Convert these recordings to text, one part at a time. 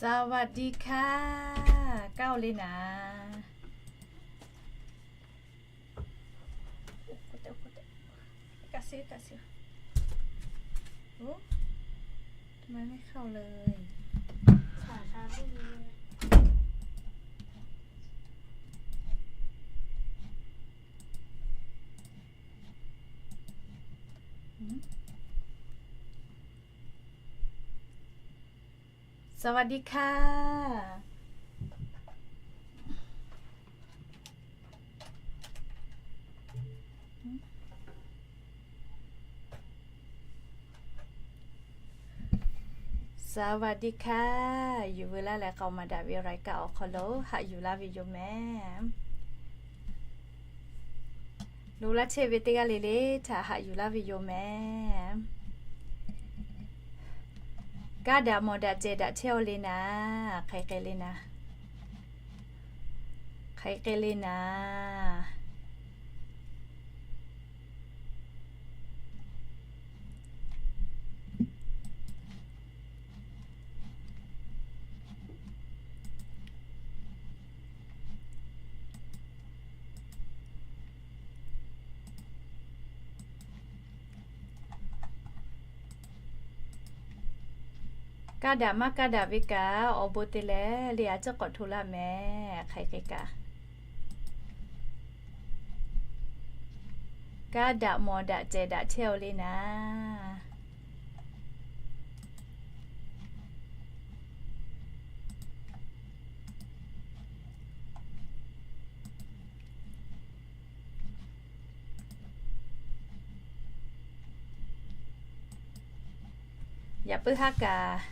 สวัสดีค่ะ Kaˇ-oˬ le naˍ. สวัสดีค่ะ สวัสดีค่ะ Yuˬ veu laˇ leh k'aoˍ maˍ daꞈ ve รายการ awˬ hk'aw lo haꞈ yuˬ laˇ ve yoˬ mehˍ. Loꞈ laˇ chehˇ ve teˇ g'aˇ le le htaꞈ haꞈ yuˬ laˇ ve yoˬ mehˍ. Kaˇ daꞈ mawˬ daꞈ cehˬ daꞈ chehˇ-aw le naˍ, hk'aˬ hk'e le naˍ, hk'aˬ hk'e le naˍ. Kaˇ daꞈ maˇ kaˇ daꞈ ve kaꞈ awˬ bon te leh le a ciˉ k'awꞈ hto laˇ mehˍ, hk'aˬ hk'e kaꞈ. Kaˇ daꞈ mawˬ daꞈ cehˬ daꞈ chehˇ-aw le naˍ. Yaꞈ puiˉ haˉ kaꞈ,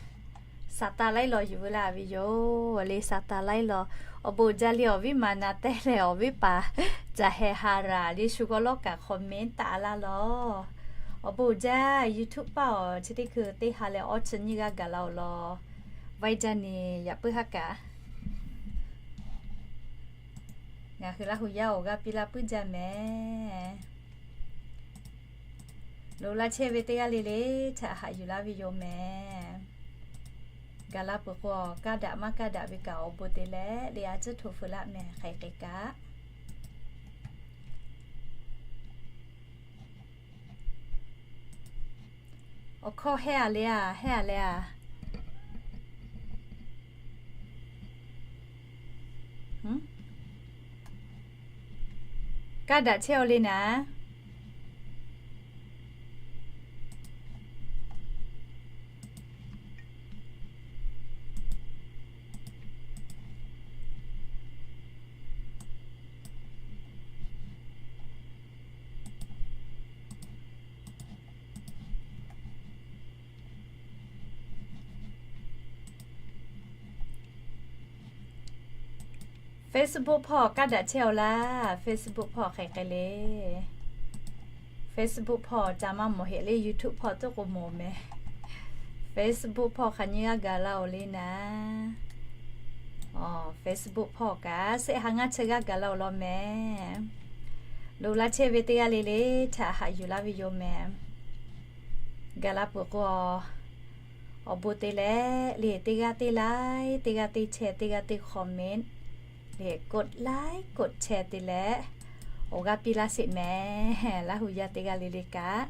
Saˍtanˍ laiˉ law yuˬ veu laˇ ve yoˬ le. Saˍtanˍ laiˉ law, awˬ bon jaˇ le awˬ viˉ maˍ na tehˇ leh awˬ viˉ paˍ caˬ heh ha raˍ le shu g'awˇ lawˉ kaꞈ comment taˍ laˇ lawˬ. Awˬ bon jaˇ YouTube paˇ awˬ chi teˇ hkui teˇ ha leh awˇ chi nyiˇ g'aˇ gaˬ la-oˬ lawˬ. Vaiˇ jaˇ ni yaꞈ puiˉ haˉ kaꞈ, ngaˬ hui Laˇ hu yaˇ awˬ g'aˇ piˇ laˇ puiˉ jaˇ mehˍ. Loꞈ laˇ chehˇ ve teˇ g'aˇ le le htaꞈ haꞈ yuˬ laˇ ve yoˬ mehˍ. Gaˬ la peuˬ k'o, kaˇ daꞈ maˇ kaˇ daꞈ ve kaꞈ awˬ bon te leh le a ciˉ hto feu laˇ mehˍ, hk'aˬ hk'e kaꞈ. Awˬ hkawˇ hehˇ a le a, hehˇ a le a. Kaˇ daꞈ chehˇ-aw le naˍ. Facebook hpawˇ kaˇ daꞈ chehˇ-aw laˇ. Facebook hpawˇ hk'aˬ hk'e le. Facebook hpawˇ ca maˇ mawˬ heˆ le, YouTube hpawˇ tuˉ k'o mawˬ mehˍ. Facebook hpawˇ hk'aˬ nyiˇ g'aˇ gaˬ la-oˬ le naˍ. Facebook hpawˇ kaꞈ shehˆ ha ngaˇ chi g'aˇ gaˬ la-oˬ law mehˍ. Loꞈ laˇ chehˇ ve teˇ g'aˇ le le htaꞈ haꞈ yuˬ laˇ ve yoˬ mehˍ. Gaˬ la peuˬ k'o, awˬ bon te leh le teˇ g'aˇ teˇ like, teˇ g'aˇ teˇ share, teˇ g'aˇ teˇ comment, le กดไลค์ กดแชร์ te leh awˬ g'aˇ piˇ laˇ sheˍ mehˍ. Laˇ hu yaˇ teˇ g'aˇ le le kaꞈ.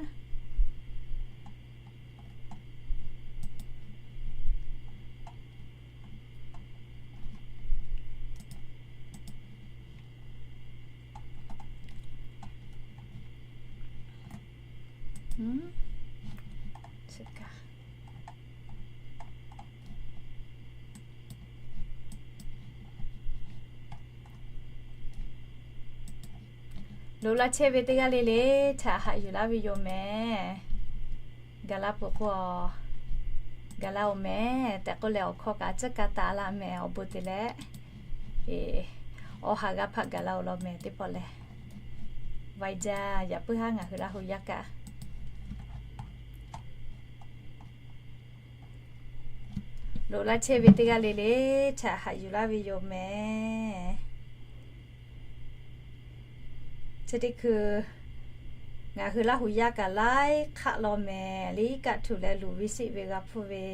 Loꞈ laˇ chehˇ ve teˇ g'aˇ le le htaꞈ haꞈ yuˬ laˇ ve yoˬ mehˍ. Gaˬ la peuˬ k'o, gaˬ la-oˬ mehˍ tehꞈ k'oˆ leh awˬ hkawˇ kaꞈ a ciˉ kaˇ taˍ laˇ mehˍ. Awˬ bon te leh awˬ ha g'a hpaꞈ gaˬ la-oˬ law mehˍ teˇ pawˆ lehˬ. Vaiˇ jaˇ, yaꞈ puiˉ haˉ ngaˬ hui Laˇ hu yaˇ kaꞈ Loꞈ laˇ chehˇ ve teˇ g'aˇ le le htaꞈ haꞈ yuˬ laˇ ve yoˬ mehˍ. Chi teˇ hkui ngaˬ hui Laˇ hu yaˇ kaꞈ laiˉ hk'aˆ law mehˍ. Liˇ kaˆ htuꞈ leh luˬ ve siˆ ve g'a hpuˇ ve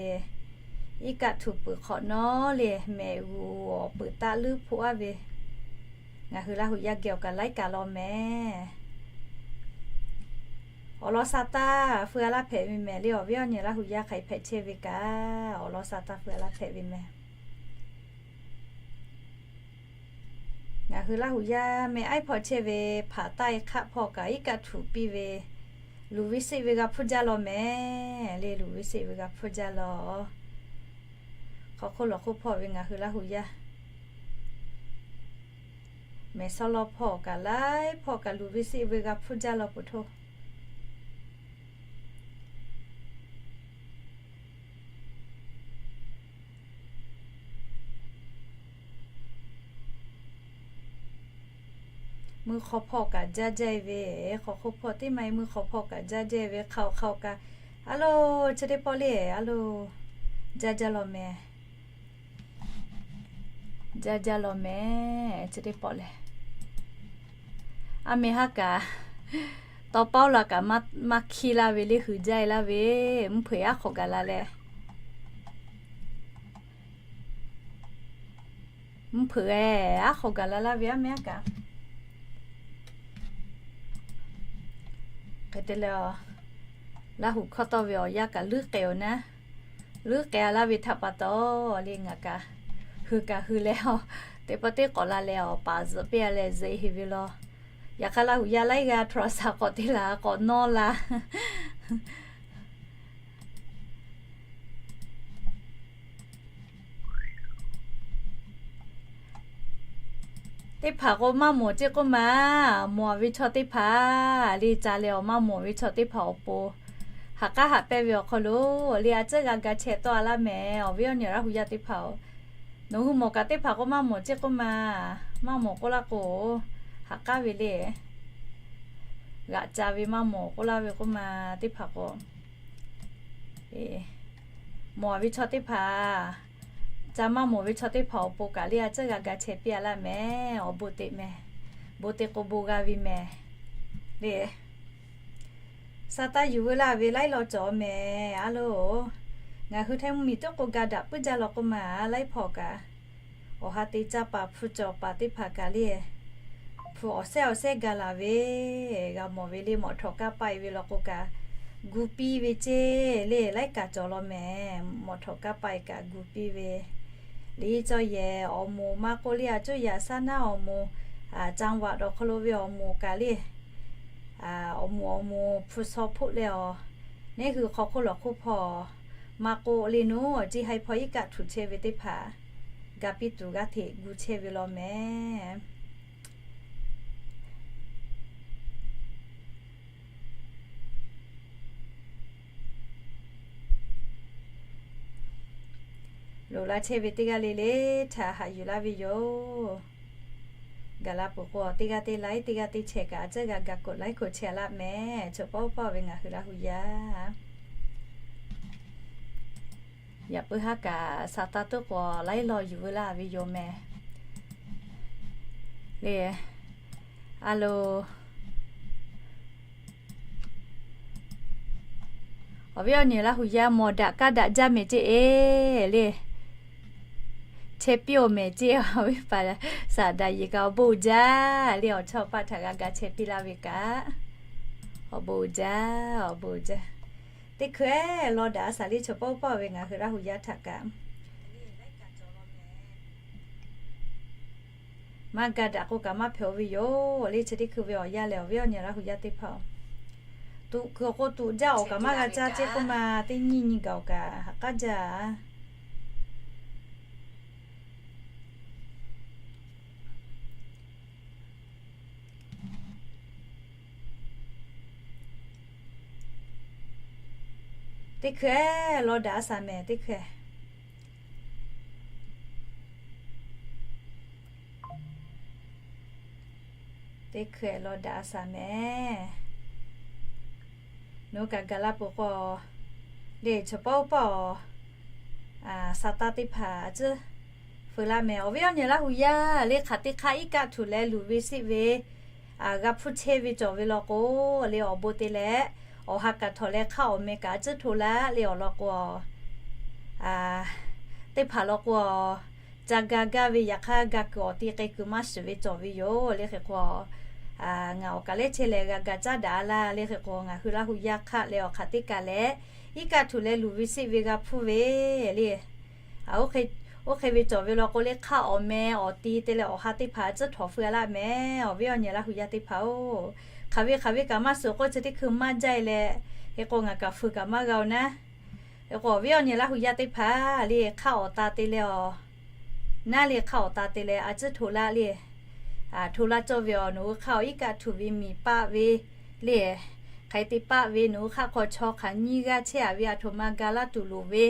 Iˉ kaˆ htuꞈ peuˬ hk'awꞈ nawˉ le, mehꞈ g'uˬ awˬ peuˬ taˆ leuˉ hpoˆ aˉ ve, ngaˬ hui Laˇ huˍ yaˇ geh awˬ kaꞈ laiˉ kaꞈ law mehˍ. Awˬ lawn sa taˇ feu a laˇ hpehꞈ ve mehˍ le, awˬ viˉ awˬ nyi Laˇ huˍ yaˇ hk'aˬ hk'e hpehꞈ chehˇ ve kaꞈ, awˬ lawn sa taˇ feu a laˇ hpehꞈ ve mehˍ. Ngaˬ hui Laˇ huˍ yaˇ meh aiˉ hpawˇ chehˇ ve hpaˍ taˇ e hk'aˆ hpawˇ kaꞈ iˉ kaˆ htuꞈ piˇ ve, luˬ ve seˆ ve g'a hpuˇ jaˇ law mehˍ le, luˬ ve seˆ ve g'a hpuˇ jaˇ law. Hk'aw hk'oˆ lawˬ hk'oˆ hpawˇ ve ngaˬ hui Laˇ huˍ yaˇ mehˍ sawˉ lawˇ hpawˇ kaꞈ laiˉ hpawˇ kaꞈ luˬ ve seˆ ve g'a hpuˇ jaˇ law peuˬ htoˇ. Mvuhˇ hk'aw hpawˇ kaꞈ jaˇ jaˇ e ve, hk'aw hk'oˆ hpawˇ teˇ maˇ e mvuhˇ hk'aw hpawˇ kaꞈ jaˇ jaˇ e ve, hk'aoˬ hk'aoˬ kaꞈ, a lo, chi teˇ pawˆ le, a lo, jaˇ jaˇ law mehˍ. Jaˇ jaˇ law mehˍ, chi teˇ pawˆ lehˬ. A meh haˉ kaꞈ, tawˇ pawˆ la kaꞈ maˇ hkiˇ laˇ ve le, hui jaˇ e laˇ ve, mvuhˇ hpeuꞈ aˉ hk'awꞈ gaˬ la leh. Mvuhˇ hpeuꞈ e, aˉ hk'awꞈ gaˬ la laˇ ve aˉ meh haˉ kaꞈ. Hk'e te leh, Laˇ huˍ hkawˇ tawˇ ve awˬ yanˇ kaꞈ leuˉ k'ai-oˬ naˉ, leuˉ k'ai a laˇ ve htaꞈ pa taw le ngaˬ kaꞈ, hui kaꞈ hui leh, teˇ pawˆ teˇ k'awꞈ la leh awˬ paˍ zuhꞈ piˇ a leh zuhꞈ e heˍ ve law. Yaꞈ hk'aˇ Laˇ huˍ yaˇ laiˉ g'aˇ htaꞈ sa k'awꞈ te la k'awꞈ nawˇ la. Teˇ hpaˍ k'o maˇ mawˬ ceˇ k'oˆ ma, mawˬ ve chaw teˇ hpaˍ le, ca leh awˬ maˇ mawˬ ve chaw teˇ hpaˍ awˬ pon, haꞈ k'aˉ haꞈ pehnˇ ve awˬ hk'aw lo le, a ciˉ g'a ga chehˇ tawˆ a laˇ mehˍ, awˬ viˉ awˬ nyi Laˇ huˍ yaˇ teˇ hpaˍ-oˬ. Nawˬ hui mawˬ kaꞈ teˇ hpaˍ k'o maˇ mawˬ ceˇ k'oˆ ma, maˇ mawˬ k'oˆ laˇ k'o, haꞈ k'aˉ ve le. G'aꞈ ca ve maˇ mawˬ k'oˆ laˇ ve k'oˆ ma, teˇ hpaˍ k'o mawˬ ve chaw teˇ hpaˍ, ca maˇ mawˬ ve chaw teˇ hpaˍ awˬ pon kaꞈ le, a ciˉ g'a ga chehˇ piˇ a laˇ mehˍ, awˬ bon te mehˍ, bon te k'o bon g'a ve mehˍ le. Sa taˇ yuˬ veu laˇ ve laiˉ law cawˬ mehˍ, a lo. Ngaˬ hui Htaiˇ mvuhˇ miˬ tuˉ k'o ga daꞈ puiˉ jaˇ law k'oˆ ma, laiˉ hpawˇ kaꞈ awˬ ha te caˇ paˍ hpu cawˬ paˍ teˇ hpaˍ kaꞈ le, hpu awˬ sehˉ awˬ sehˉ ga laˬ ve, g'a mawˬ ve le, mawꞈ htawꞈ kaˇ paˆ e ve law k'o kaꞈ, gu piˇ ve ceˇ le, laiˉ kaꞈ cawˬ law mehˍ, mawꞈ htawꞈ kaˇ paˆ e kaꞈ gu piˇ ve. Liꞈ cawˬ yehˬ awˬ moˍ maˇ k'oˆ le, a cuˇ yaꞈ saˉ naˉ awˬ moˍ, caˇ vaꞈ dawˬ hk'aw lo ve awˬ moˍ kaꞈ le, awˬ moˍ awˬ moˍ hpu shaw hpoˆ leh awˬ, neˇ hui hk'aw hk'oˆ lawˬ hk'oˆ hpawˇ maˇ k'oˆ le, nuˉ awˬ ciˉ haiˉ hpawˇ iˉ kaˆ htuꞈ chehˇ ve teˇ hpaˍ ga piˇ tuˬ g'a hteꞈ gu chehˇ ve law mehˍ. Loꞈ la chehˇ ve teˇ g'aˇ le le htaꞈ haꞈ yuˬ laˇ ve yoˬ. Gaˬ la peuˬ k'o, teˇ g'aˇ teˇ laiˉ, teˇ g'aˇ teˇ chehˇ kaꞈ, a ciˉ g'a ga k'oꞈ laiˉ k'oꞈ chehˇ a laˇ mehˍ. Chaw pawˆ pawˆ ve ngaˬ hui Laˇ huˍ yaˇ, yaꞈ puiˉ haˉ kaꞈ sa taˇ tuˉ k'o laiˉ law yuˬ veu laˇ ve yoˬ mehˍ le. A lo, awˬ viˉ awˬ nyi Laˇ huˍ yaˇ mawˬ daꞈ kaˇ daꞈ jaˇ mehˍ ceˇ e le. Chehˇ piˇ-oˬ mehˍ ceˇ, awˬ viˉ paˍ saˍ daꞈ yeˬ kaꞈ awˬ bon uiˍ jaˇ le, awˬ chawˇ paˆ htaꞈ g'a ga chehˇ piˇ laˇ ve kaꞈ, awˬ bon uiˍ jaˇ, awˬ bon uiˍ jaˇ. Teˇ hkui-eˬ law daꞈ a saˍ le, chaw pawˆ pawˆ ve ngaˬ hui Laˇ huˍ yaˇ htaꞈ kaꞈ maˇ ga daꞈ k'o kaꞈ maˇ hpehꞈ-o ve yoˬ le. Chi teˇ hkui ve awˬ yanˇ lehˬ, awˬ viˉ awˬ nyi Laˇ huˍ yaˇ teˇ hpaˍ-oˬ, tuꞈ kuiˬ awˬ k'o tuꞈ jaˇ, awˬ kaꞈ maˇ g'a caˇ ceˇ k'oˆ ma, teˇ nyiˇ nyi gaˬ awˬ kaꞈ ha k'aˉ jaˇ. Teˇ hkui-eˬ law daꞈ a saˍ mehˍ, teˇ hkui-eˬ. Teˇ hkui-eˬ law daꞈ a saˍ mehˍ. Nawˬ hui kaꞈ gaˬ la peuˬ k'o, le chaw pawˆ pawˆ-oˬ, sa taˇ teˇ hpaˍ a ciˉ feu laˇ mehˍ. Awˬ viˉ awˬ nyi Laˇ huˍ yaˇ le, hk'aˬ teˇ hk'aˇ iˉ kaˆ htuꞈ leh luˬ ve seˆ ve g'a hpuˇ chehˇ ve cawˬ ve law k'o, le awˬ bon te leh awˬ ha kaꞈ htawꞈ leh hk'aˇ awˬ meh kaꞈ a ciˉ hto laˇ le awˬ lawn k'o, teˇ hpaˍ law k'o, ca ga gaˇ ve yaꞈ hk'aˇ ga kuiˬ awˬ ti k'ai kuiˬ maˇ shiˍ ve cawˬ ve yoˬ le. Hk'e k'o, ngaˬ awˬ kaˍ lehˉ chehˇ leh g'a ga caˉ daꞈ laˇ le. Hk'e k'o, ngaˬ hui Laˇ hu yaˇ hk'aˆ leh awˬ hk'aˬ teˇ kaˬ leh, iˉ kaˆ htuꞈ leh luˬ ve siˆ ve g'a hpuˇ ve le. Oˇ hk'e ve cawˬ ve law k'o le, hk'aˆ awˬ meh awˬ ti te leh awˬ ha teˇ hpaˍ tcuhˉ htawˍ feu laˇ mehˍ. Awˬ viˉ awˬ nyi Laˇ hu yaˇ teˇ hpaˍ-oˬ, hk'aˬ ve hk'aˬ ve kaꞈ maˇ suhˍ k'oˆ, chi teˇ hkui maˇ jaˇ-e leh, hk'e k'o ngaˬ kaꞈ feu kaꞈ maˇ g'a-oˬ naˉ. Hk'e k'o, awˬ viˉ awˬ nyi Laˇ hu yaˇ teˇ hpaˍ le, hk'aˆ awˬ ta te leh awˬ naˉ le, hk'aˆ awˬ ta te leh a tcuhˉ hto laˇ le. Hto laˇ cawˇ ve awˬ, nawˬ hui hk'aˆ awˬ iˉ kaˆ htuꞈ ve miˬ paˆ ve le, hk'aˬ hk'e te paˆ ve, nawˬ hui hk'aˆ hk'aw chaw hk'aˬ nyiˇ g'aˇ chehˇ-a ve a htoꞈ ma ga laˇ tuˬ loˍ ve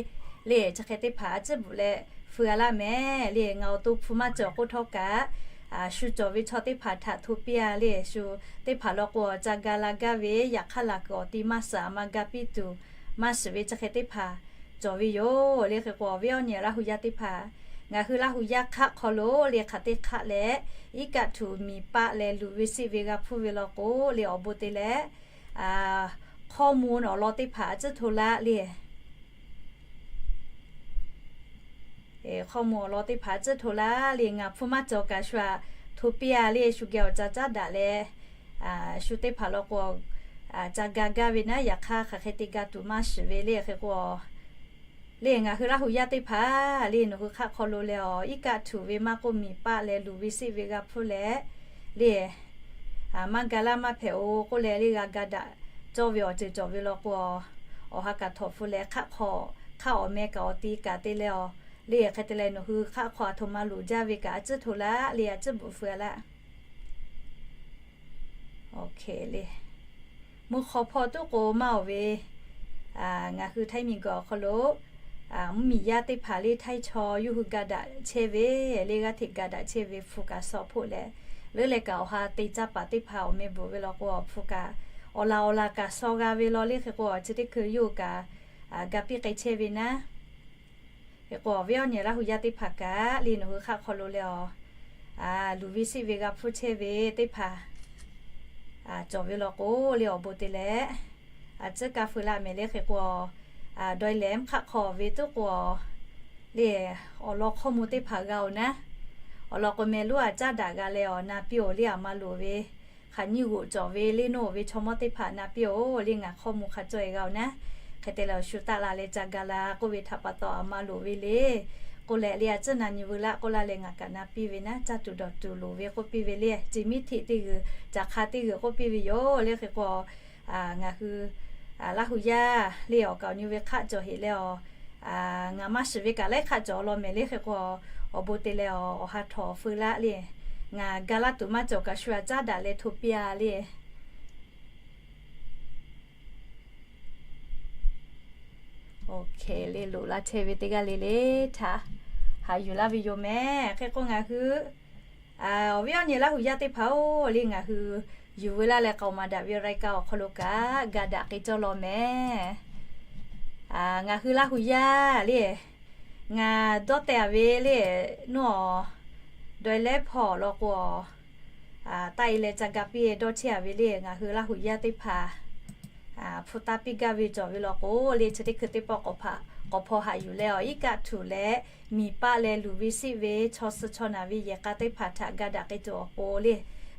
le, chi hk'e teˇ hpaˍ a tcuhˉ bvuhꞈ leh feu-a laˇ mehˍ le. Ngaˬ awˬ to hpu maˇ cawˬ k'oˆ htawˇ kaꞈ, shu cawˬ ve chaw teˇ hpaˍ htaꞈ hto piˇ-a le. Shu teˇ hpaˍ law k'o, ca ga la gaˇ ve yaꞈ hk'aˇ laˬ kuiˬ awˬ ti maˇ suhˍ, a ma ga piˇ tuˬ maˇ shiˍ ve chi hk'e teˇ hpaˍ cawˬ ve yoˬ le. Hk'e k'o, awˬ viˉ awˬ nyi Laˇ hu yaˇ teˇ hpaˍ, ngaˬ hui Laˇ hu yaˇ hk'aˆ hk'aw lo le, hk'aˬ teˇ hk'aˆ leh iˉ kaˆ htuꞈ miˬ paˆ leh luˬ ve siˆ ve g'a hpuˇ ve law k'o le, awˬ bon te leh ข้อมูล awˬ lawn teˇ hpaˍ a tcuhˉ hto laˇ le. ข้อมูล awˬ lawn teˇ hpaˍ a tcuhˉ hto laˇ le. Ngaˬ hpu maˇ cawˬ kaꞈ shu aꞈ hto piˇ-a le. Shu geh awˬ ca caˉ daꞈ leh, shu teˇ hpaˍ law k'o, ca ga gaˇ ve naˉ, yaꞈ hk'aˇ hk'aˬ hk'e te ga tuˬ maˇ shiˍ ve le. Hk'e k'o, le ngaˬ hui Laˇ hu yaˇ teˇ hpaˍ le, nawˬ hui hk'aˆ hk'aw lo leh awˬ iˉ kaˆ htuꞈ ve maˇ k'oˆ, miˬ paˆ leh luˬ ve siˆ ve g'a hpuˇ leh le, maˇ ga laˇ maˇ hpehꞈ-oˬ k'oˆ leh le, g'a ga daꞈ cawˇ ve awˬ ceuˬ cawˬ ve law k'o, awˬ ha kaꞈ htawꞈ hpu leh hk'aˆ hk'aw, hk'aˆ awˬ meh kaꞈ awˬ ti kaꞈ te leh awˬ le, hk'e te leh nawˬ hui hk'aˆ hk'aw a htoꞈ ma loˍ jaˇ ve kaꞈ a tcuhˉ hto laˇ le, a tcuhˉ bvuhꞈ feu-a laˇ. Mvuhˇ hk'aw hpawˇ tuˉ k'o maˇ-oˬ ve, ngaˬ hui Htaiˇ miˬ guiˬ awˬ hk'aw lo mvuhˇmiˬ yaˇ teˇ hpaˍ le, Htaiˇ chaw yawˇ hui ga daꞈ chehˇ ve le, g'aˇ hteꞈ ga daꞈ chehˇ ve hpu kaꞈ shaw hpoˆ leh, leuˉ leh kaꞈ awˬ ha te caˇ paˍ teˇ hpaˍ awˬ meh bvuhꞈ ve law k'o, awˬ hpu kaꞈ awˬ laˬ awˬ laˬ kaꞈ shaw g'a ve law le. Hk'e k'o, chi teˇ hkui yawˇ hui kaꞈ ga piˇ k'ai chehˇ ve naˉ. Hk'e k'o, awˬ viˉ awˬ nyi Laˇ hu yaˇ teˇ hpaˍ kaꞈ le, nawˬ hui hk'aˆ hk'aw lo leh awˬ luˬ ve siˆ ve g'a hpuˇ chehˇ ve teˇ hpaˍ cawˬ ve law k'o le, awˬ bon te leh a tcuhˉ kaˇ feu laˇ mehˍ le. Hk'e k'o, dawˇ leh mvuhˇ hk'aˆ hk'aw ve tuˉ k'o le, awˬ lawn ข้อมูล teˇ hpaˍ g'a-oˬ naˉ. Awˬ lawn k'o, meh lonˉ a caˉ daꞈ g'a leh awˬ na piˇ-oˬ le, aˬ ma loˍ ve hk'aˬ nyiˇ g'oꞈ cawˬ ve le, nawˬ ve chaw mawˇ teˇ hpaˍ na piˇ-oˬ le, ngaˬ ข้อมูล hk'a caweh g'a-oˬ naˉ. Hk'e te leh awˬ shu taˆ la leh ca ga la k'oˆ ve htaꞈ pa taw, aˬ ma loˍ ve le k'oˆ leh le, a tcuhˉ na nyi veu laˇ k'oˆ laˇ leh ngaˬ kaꞈ na piˇ ve naˉ, caˇ tuˬ dawˬ tuˬ loˍ ve k'oˆ piˇ ve le, ci miˉ hteꞈ teˇ g'uiˬ, caˬ hk'a teˇ g'uiˬ k'oˆ piˇ ve yoˬ le. Hk'e k'o, ngaˬ hui Laˇ hu yaˇ le, awˬ kaˍ awˬ nyi ve hk'aˆ cawˬ heꞈ leh awˬ, ngaˬ maˇ shiˍ ve kaꞈ laiˉ hk'aˆ cawˬ law mehˍ le. Hk'e k'o, awˬ bon te leh awˬ ha htawꞈ feu laˇ le, ngaˬ ga laˇ tuˬ maˇ cawˬ kaꞈ shu aꞈ caˉ daꞈ leh hto piˇ-a le. Oˇ hk'e le, loꞈ laˇ chehˇ ve teˇ g'aˇ le le htaꞈ haꞈ yuˬ laˇ ve yoˬ mehˍ. Hk'e k'o, ngaˬ hui awˬ viˉ awˬ nyi Laˇ hu yaˇ teˇ hpaˍ-oˬ le, ngaˬ hui yuˬ veu laˇ leh k'aoˍ maˍ daꞈ ve รายการ awˬ hk'aw lo kaꞈ ga daꞈ k'ai cawˇ law mehˍ. Ngaˬ hui Laˇ hu yaˇ le, ngaˬ dawˇ teh-a ve le, nawˬ daweh lehˉ hpawˇ law k'o, taˆ-e leh ca ga piˇ dawˇ chehˇ-a ve le, ngaˬ hui Laˇ hu yaˇ teˇ hpaˍ hpu taˇ piˇ gaˇ ve cawˬ ve law k'o le, chi teˇ hkui teˇ pawˆ k'awꞈ hpaw haꞈ yuˬ leh awˬ iˉ kaˆ htuꞈ leh miˬ paˆ leh luˬ ve siˆ ve chaw suh chaw naˬ ve yehˬ k'a teˇ hpaˍ htaꞈ ga daꞈ k'ai tuˬ awˬ pon le,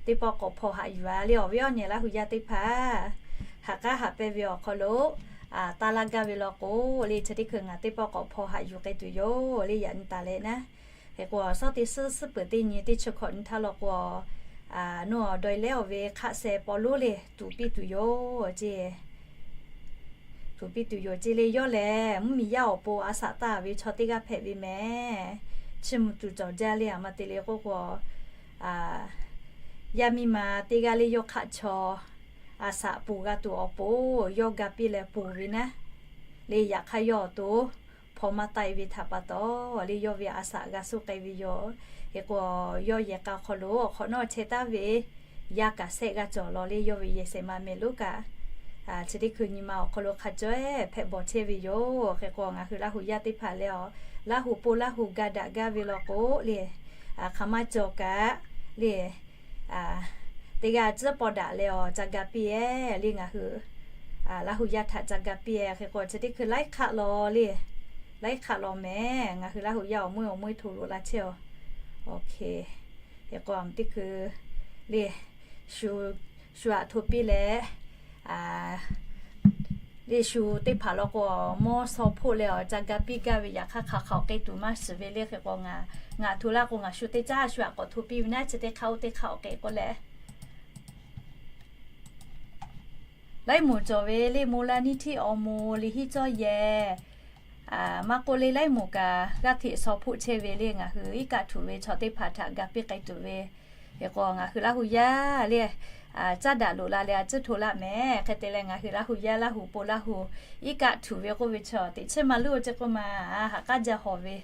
teˇ pawˆ k'awꞈ hpaw haꞈ yuˬ-a le. Awˬ viˉ awˬ nyi Laˇ hu yaˇ teˇ hpaˍ haꞈ k'aˉ haꞈ pehnˇ ve awˬ hk'aw lo taˇ laˇ gaˇ ve law k'o le, chi teˇ hkui ngaˬ teˇ pawˆ k'awꞈ hpaw haꞈ yuˬ k'ai tuˬ yoˬ le, yaꞈ nyi taˍ leh naˉ. Hk'e k'o, awˬ suhˉ teˇ suhˉ suhˉ peuˬ teˇ nyi teˇ chi hkawꞈ nyi htaˇ law k'o, nawˬ daweh lehˉ-a ve hk'aˆ seh paw lonˉ le tuˍ piˇ tuˬ yoˬ ce. Tuˍ piˇ tuˬ yoˬ ce le. Yawˇ lehˬ mvuhˇmiˬ yaˇ awˬ pon a shaꞈ taˇ ve chaw teˇ g'aˇ hpehꞈ ve mehˍ. Chiˇ mvuh tuˬ cawˬ jaˇ le. Aˬ ma te le k'oˆ k'o, yaˇ miˇ ma teˇ g'aˇ le yawˇ hk'aˆ chaw a shaꞈ ponˬ g'a tuˬ awˬ pon yawˇ ga piˇ leh ponˬ ve naˉ le. Yaꞈ hk'aˇ yawˇ awˬ to hpaw maˇ taˆ-e ve htaꞈ pa taw le, yawˇ ve a shaꞈ g'a suh k'ai ve yoˬ. Hk'e k'o, yawˇ yehˬ k'a awˬ hk'aw lo awˬ hk'awꞈ nawˉ chehˇ taˉ ve yaˇ kaꞈ sehˆ g'aˇ cawˬ law le. Yawˇ ve yehˬ shehˍ ma mehˍ lonˉ kaꞈ chi teˇ hkui nyi ma awˬ hk'aw lo hk'a cawehˇ hpehꞈ bawˬ chehˇ ve yoˬ. Hk'e k'o, ngaˬ hui Laˇ hu yaˇ teˇ hpaˍ leh awˬ Laˇ hu ponˬ Laˇ hu ga daꞈ gaˇ ve law k'o le, hk'aˬ ma cawˬ kaꞈ le, teˇ g'aˇ tcuhˉ paw daꞈ leh awˬ ca ga piˇ-e le. Ngaˬ hui Laˇ hu yaˇ htaꞈ ca ga piˇ-e. Hk'e k'o, chi teˇ hkui laiˉ hk'aˆ law le, Laiˉ hk'aˆ law mehˍ, ngaˬ hui Laˇ huˍ yaˇ awˬ meuˇ awˬ meuˇ hto loꞈ la chehˇ-oˬ. Oˇ hk'e, hk'e k'o teˇ hkui le, shu, shu aꞈ hto piˇ leh, le shu teˇ hpaˍ law k'o, mawˇ shaw hpoˆ leh awˬ ca ga piˇ gaˇ ve yaꞈ hk'aˇ hk'aˬ hk'aˬ awˬ k'e tuˬ maˇ shiˍ ve le. Hk'e k'o ngaˬ, ngaˬ hto laˇ k'o ngaˬ shu teˇ caˉ shu aꞈ k'awꞈ hto piˇ ve naˉ, chi teˇ hk'aˇ oˇ teˇ hk'aˇ awˬ k'e k'oˆ leh, laiˉ moˍ cawˬ ve le, moˍ la niˇ htiˇ awˬ moˍ liꞈ hiˉ cawˇ yehˬ, maˇ k'oˆ le laiˉ moˍ kaꞈ g'aˇ hteꞈ shaw hpoˆ chehˇ ve le. Ngaˬ hui iˉ kaˆ htuꞈ ve chaw teˇ hpaˍ htaꞈ ga piˇ k'ai tuˬ ve, hk'e k'o ngaˬ hui Laˇ huˍ yaˇ le, caˉ daꞈ loꞈ la leh a ciˉ hto laˇ mehˍ. Hk'e te leh ngaˬ hui Laˇ huˍ yaˇ, Laˇ huˍ po Laˇ huˍ iˉ kaˆ htuꞈ ve k'oˆ ve chaw teꞈ chiˉ maˇ luˉ-o ceˇ k'oˆ ma, haꞈ k'aˉ jaˇ hawˬ ve,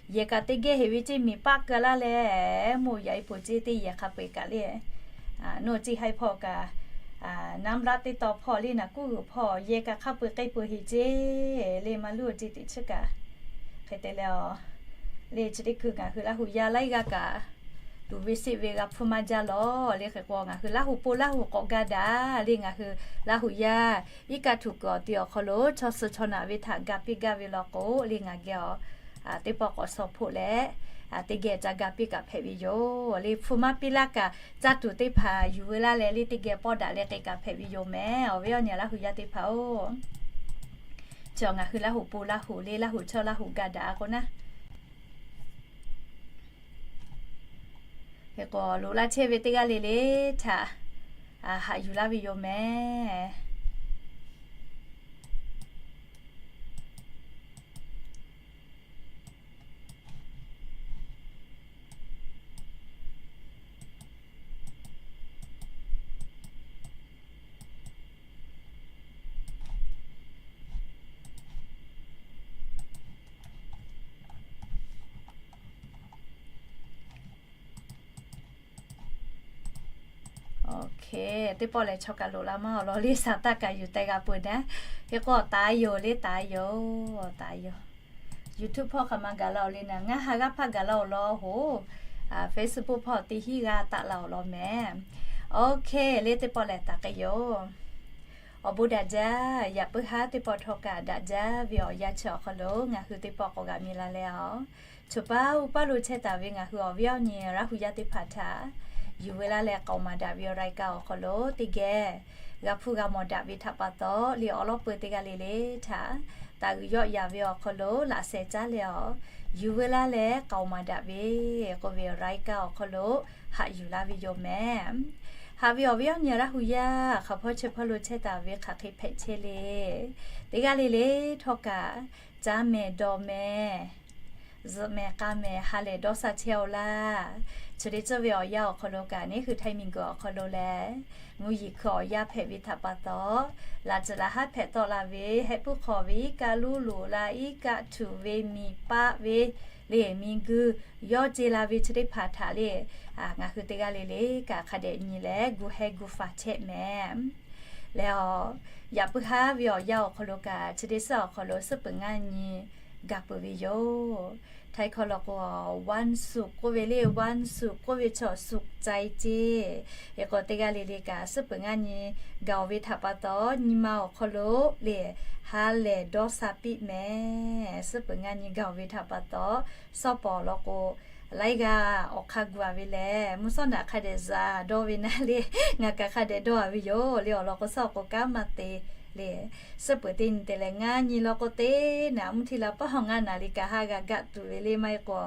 yehˬ kaꞈ teˇ geh heˍ ve ceˇ miˬ paˆ keu laˇ leh, moˇ yaꞈ e po ceˇ teˇ yehˬ hk'a peu-eˬ kaꞈ le, nuˇ ceˇ haiˇ hpawˇ kaꞈ, naˉ mlaˆ teˇ taw hpawˇ le naˬ kuˉ g'uiˬ hpawˇ yehˬ kaꞈ hk'a peu-eˬ k'ai peu-eˬ heˍ ceˇ le, maˇ luˉ-o ceˇ teꞈ chiˉ kaꞈ. Hk'e te leh, le chi teˇ hkui ngaˬ hui Laˇ huˍ yaˇ laiˉ g'aˇ kaꞈ tuˍ ve seˆ ve g'a hpfuhˇ maˇ jaˇ lawˬ le. Hk'e k'o ngaˬ hui Laˇ huˍ po Laˇ huˍ k'awꞈ ga daꞈ le, ngaˬ hui Laˇ huˍ yaˇ iˉ kaˆ htuꞈ kuiˬ awˬ ti awˬ hk'aw lo chaw suh chaw naꞈ ve htaꞈ ga piˇ gaˇ ve law k'o le, ngaˬ geh teˇ pawˆ k'awꞈ shaw hpoˆ leh, teˇ geh ca ga piˇ kaꞈ hpehꞈ ve yoˬ le. Hpfuhˇ maˇ piˇ laˇ kaꞈ caˇ tuˬ teˇ hpaˍ yuˬ veu laˇ leh le teˇ geh pawˆ daꞈ leh k'e kaꞈ hpehꞈ ve yoˬ mehˍ. Awˬ viˉ awˬ nyi Laˇ huˍ yaˇ teˇ hpaˍ-oˬ, chi ngaˬ hui Laˇ huˍ po Laˇ huˍ le, Laˇ huˍ chaw Laˇ huˍ ga daꞈ k'o naˉ, hk'e k'o loꞈ laˇ chehˇ ve teˇ g'aˇ le le htaꞈ haꞈ yuˬ laˇ ve yoˬ mehˍ. Oˇ hk'e, teˇ pawˆ lehˬ chaw kaꞈ loꞈ la maˇ awˬ lawn le, shaˍ taˇ kaꞈ yuˬ teh g'a peuˬ naˉ. Hk'e k'o taˍ yoˬ le, taˍ yoˬ, taˍ yoˬ. YouTube hpawˇ hk'aˬ ma gaˬ la-oˬ le naˉ, ngaˇ ha g'aˇ hpaˇ gaˬ la-oˬ lawn hoˬ. Facebook hpawˇ teˇ hinˉ g'aˇ taˆ la-oˬ lawn mehˍ. Oˇ hk'e le, teˇ pawˆ lehˬ taˍ k'ai yoˬ. Awˬ bon daꞈ jaˇ. Yaꞈ puiˉ haˉ teˇ pawˆ htawˇ kaꞈ daꞈ jaˇ ve awˬ yanˇ chi awˬ hk'aw lo ngaˬ hui teˇ pawˆ k'awꞈ g'a mi la leh-oˬ, choˬ paˉ uˉ paˉ lo chehˇ taˍ ve ngaˬ hui awˬ viˉ awˬ nyi Laˇ huˍ yaˇ teˇ hpaˍ htaꞈ yuˬ veu laˇ leh k'aoˍ maˍ daꞈ ve awˬ รายการ awˬ hk'aw lo teˇ geh g'a hpuˇ g'a mawˬ daꞈ ve htaꞈ pa taw le, awˬ lawn peu teˇ g'aˇ le le htaꞈ taˍ g'uiˬ yawˆ yaˍ ve awˬ hk'aw lo laꞈ sheh caˉ leh-oˬ, yuˬ veu laˇ leh k'aoˍ maˍ daꞈ ve k'oˆ ve awˬ รายการ awˬ hk'aw lo haꞈ yuˬ laˇ ve yoˬ mehˍ. Haꞈ ve awˬ viˉ awˬ nyi Laˇ huˍ yaˇ hk'aˬ hpawˇ chi hpawˇ lo chehˇ taˍ ve hk'aˬ hk'e hpehꞈ chehˇ le, teˇ g'aˇ le le htawˇ kaꞈ caˇ mehˍ dawˬ mehˍ, zuhꞈ mehˍ k'a mehˍ ha lehˬ dawˇ sha chehˇ-oˆ laˇ. Chi teˇ ceuˬ ve awˬ yanˇ awˬ hk'aw lo kaꞈ neˉ hui Htaiˇ miˬguiˬ awˬ hk'aw lo leh mvuhˇ yeˬ hkui awˬ yanˇ hpehꞈ ve htaꞈ pa taw, laꞈ tcuhˍ laꞈ haˉ hpehꞈ tawˆ la ve hehˆ puiˉ hk'aw ve iˉ kaˆ luˉ loꞈ la, iˉ kaˆ htuꞈ ve miˬ paˆ ve le, miˬguiˬ yawˇ ce la ve chi teˇ hpaˍ htaꞈ le, ngaˬ hui teˇ g'aˇ le le kaꞈ hk'a dehꞈ nyi leh gu heh gu faˍ chehˇ mehˍ. Leh-oˬ, yaꞈ puiˉ haˉ ve awˬ yanˇ awˬ hk'aw lo kaꞈ chi teˇ suhˉ awˬ hk'aw lo suhˉ peuˬ ngaˇ nyi gaˬ peuˬ ve yoˬ. Htaiˇ hkawˇ law k'o, วันศุกร์ k'oˆ ve le, วันศุกร์ k'oˆ ve chaw สุขใจ ceˇ. Hk'e k'o teˇ g'aˇ le le kaꞈ suhˉ peuˬ ngaˇ nyi gaˬ-oˬ ve htaꞈ pa taw, nyi ma awˬ hk'aw lo le ha lehˬ dawˇ sha piˇ mehˍ. Suhˉ peuˬ ngaˇ nyi gaˬ-oˬ ve htaꞈ pa taw, shawˉ pawˍ law k'o, laiˉ g'aˇ awˬ hk'aˇ gu-a ve lehˬ, mvuhˇ shawˉ naꞈ hk'a dehꞈ zaˍ dawˇ ve naˉ le, ngaˬ kaꞈ hk'a dehꞈ dawˇ-a ve yoˬ le. Awˬ lawn k'o, shawˉ awˬ k'o kanˉ maˇ te le. Suhˉ peuˬ teˇ nyi te leh ngaˇ nyi law k'o, teˇ naꞈ mvuhˇ htiˇ la paˉ hawˬ ngaˇ naˍ riˍ kaꞈ haˉ g'a gaˆ tuˬ ve le. Maˇ heˆ k'o,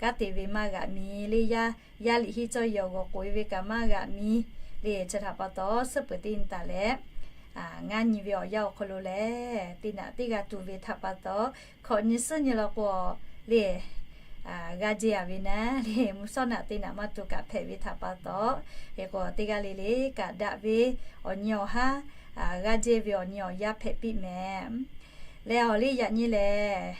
kanˉ te ve maˇ g'aꞈ mi le, yaˇ, yaˇ liꞈ hiˆ cawˇ yehˬ awˬ g'awˬ k'oꞈ-e ve kaꞈ maˇ g'aꞈ mi le. Chi htaꞈ pa taw, suhˉ peuˬ teˇ nyi taˍ leh, ngaˇ nyi ve awˬ yanˇ awˬ hk'aw lo lehˬ, teˇ naꞈ teˇ g'a tuˬ ve htaꞈ pa taw, hkawꞈ nyi suhˉ nyi law k'o le, g'a jehˇ-a ve naˉ le, mvuhˇ shawˉ naꞈ teˇ naꞈ maˇ tuˬ kaꞈ hpehꞈ ve htaꞈ pa taw, hk'e k'o teˇ g'aˇ le le kaꞈ daꞈ ve awˬ nyi awˬ haˉ, g'a jehˇ ve awˬ nyi awˬ yanˇ hpehꞈ piˇ mehˍ. Leh awˬ le yaꞈ nyi lehˬ,